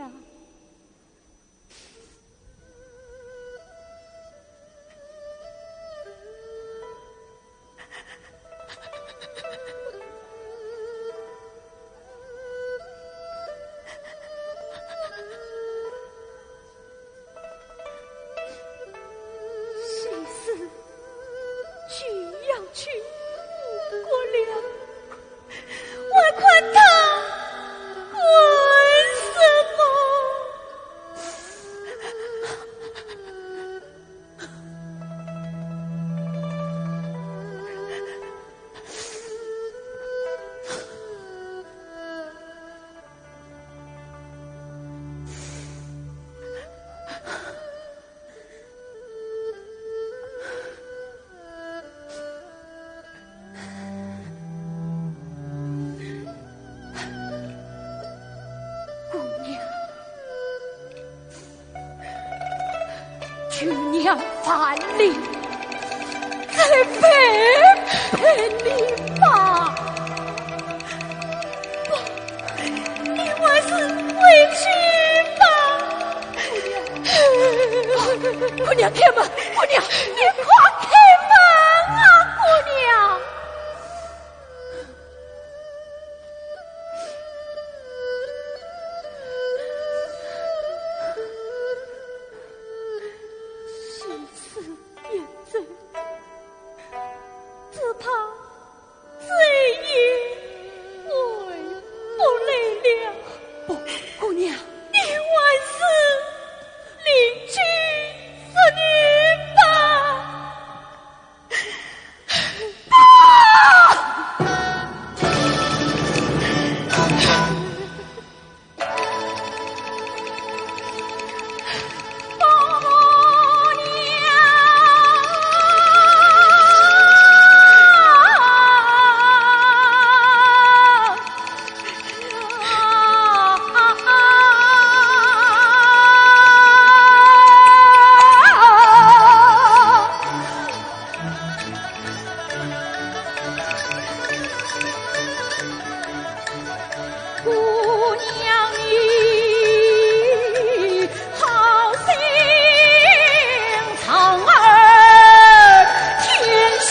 西施就要去吴国了，还管他干什么？ 姑娘，求娘范蠡，再陪陪你吧。不，你还是回去吧。姑娘，姑娘，开门，姑娘，你快开门啊，姑娘！ 西施远走，只怕再也回不来了。不，姑娘。你还是另娶淑女吧。 姑娘你好心丈二天下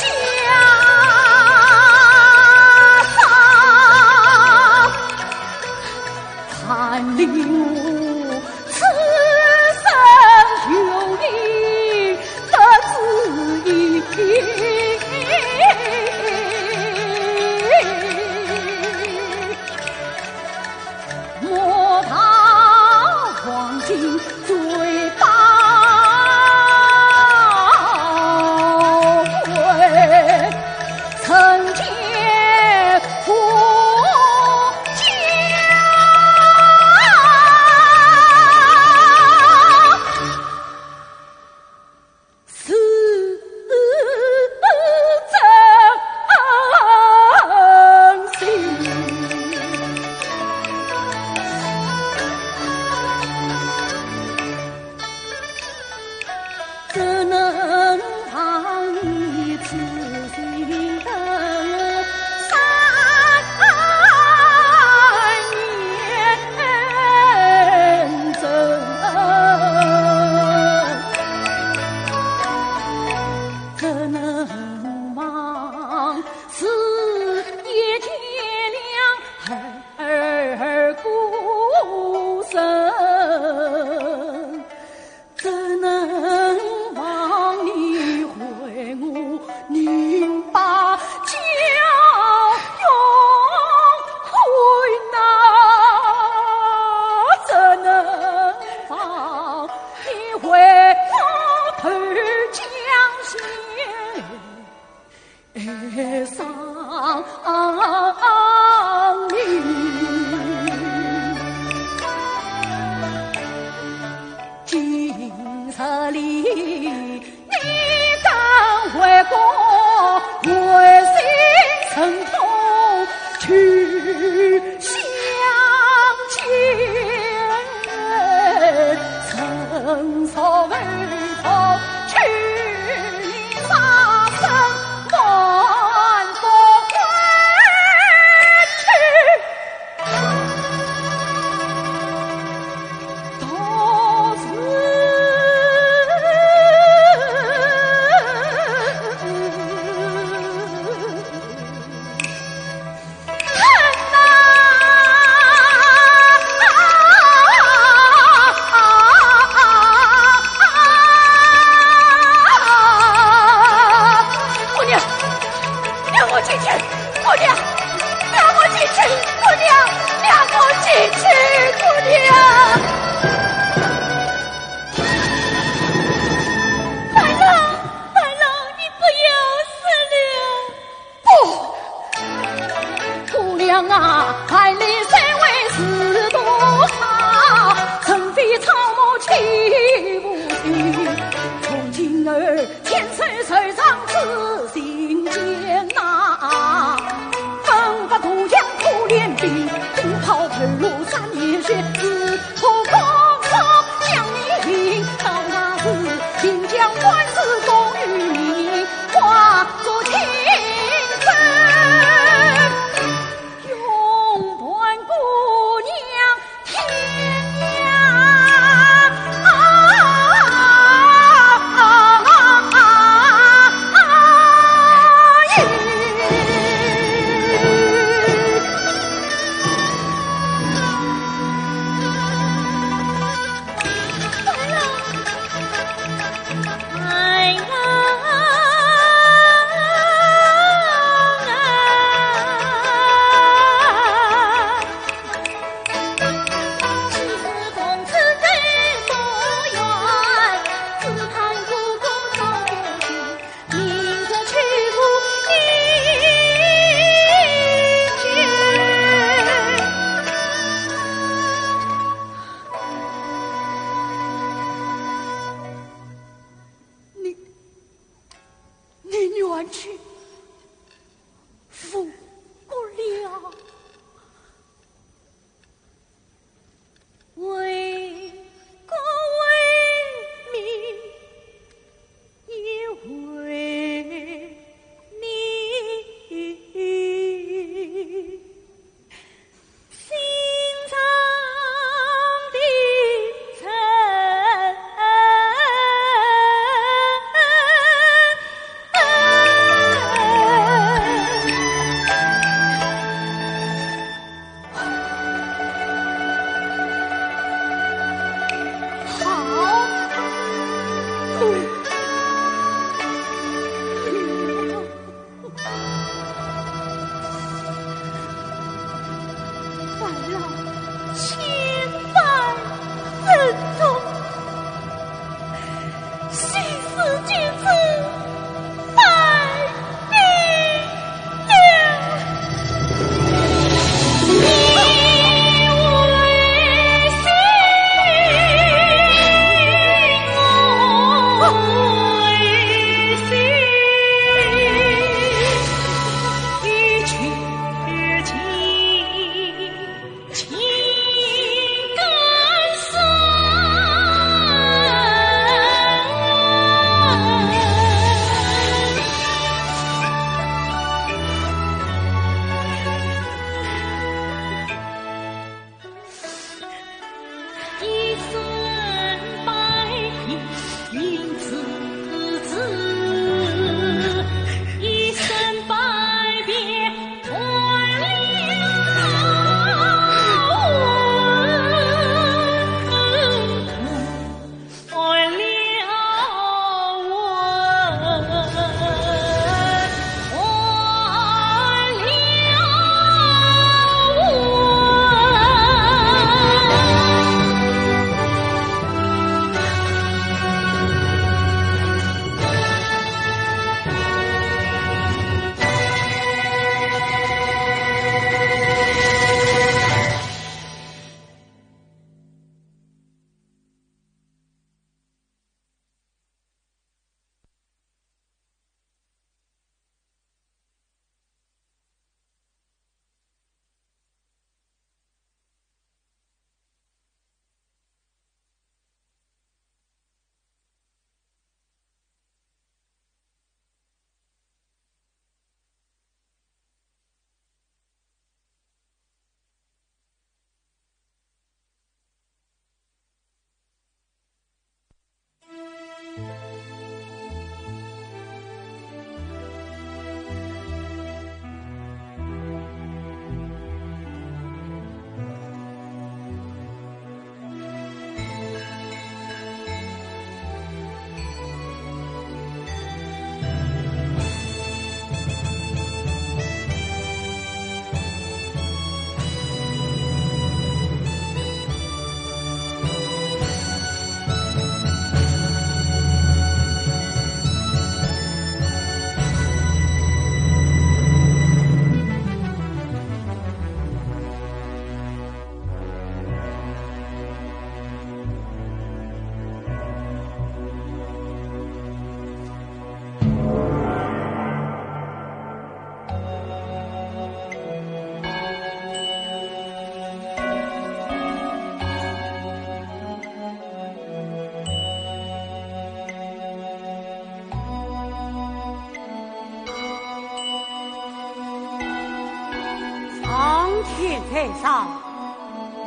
台上，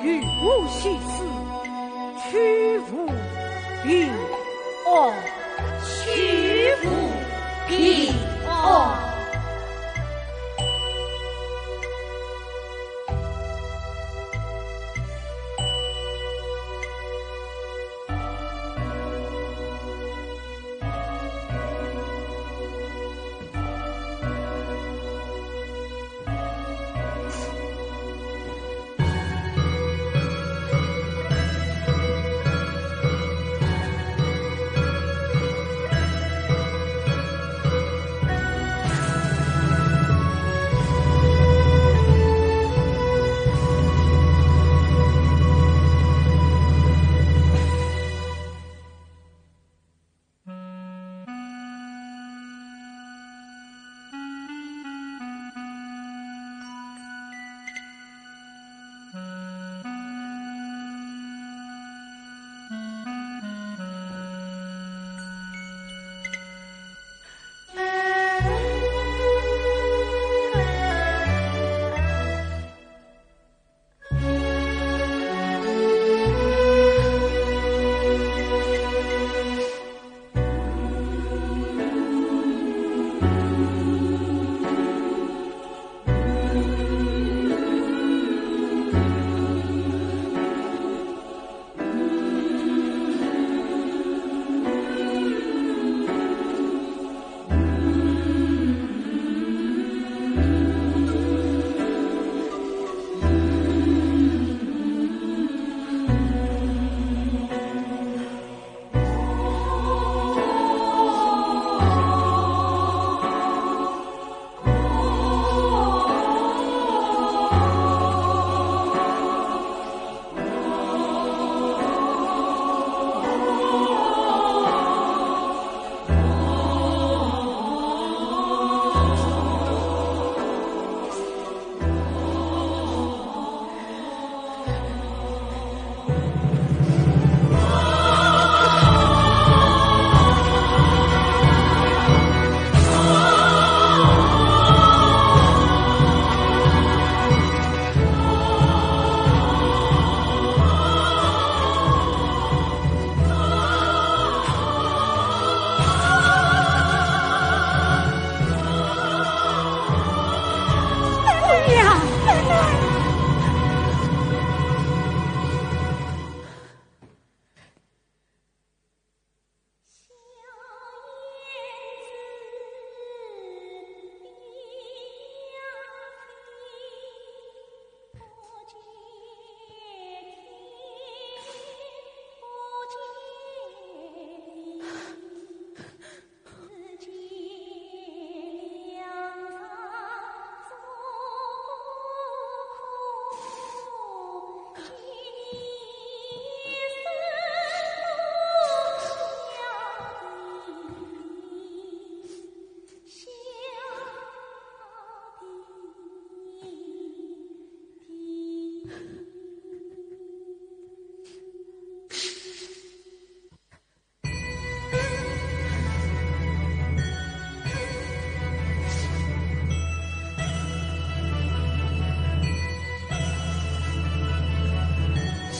与我西施，去无平安。去无平安。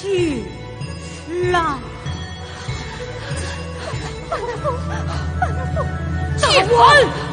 去啦！慢点走，慢点走。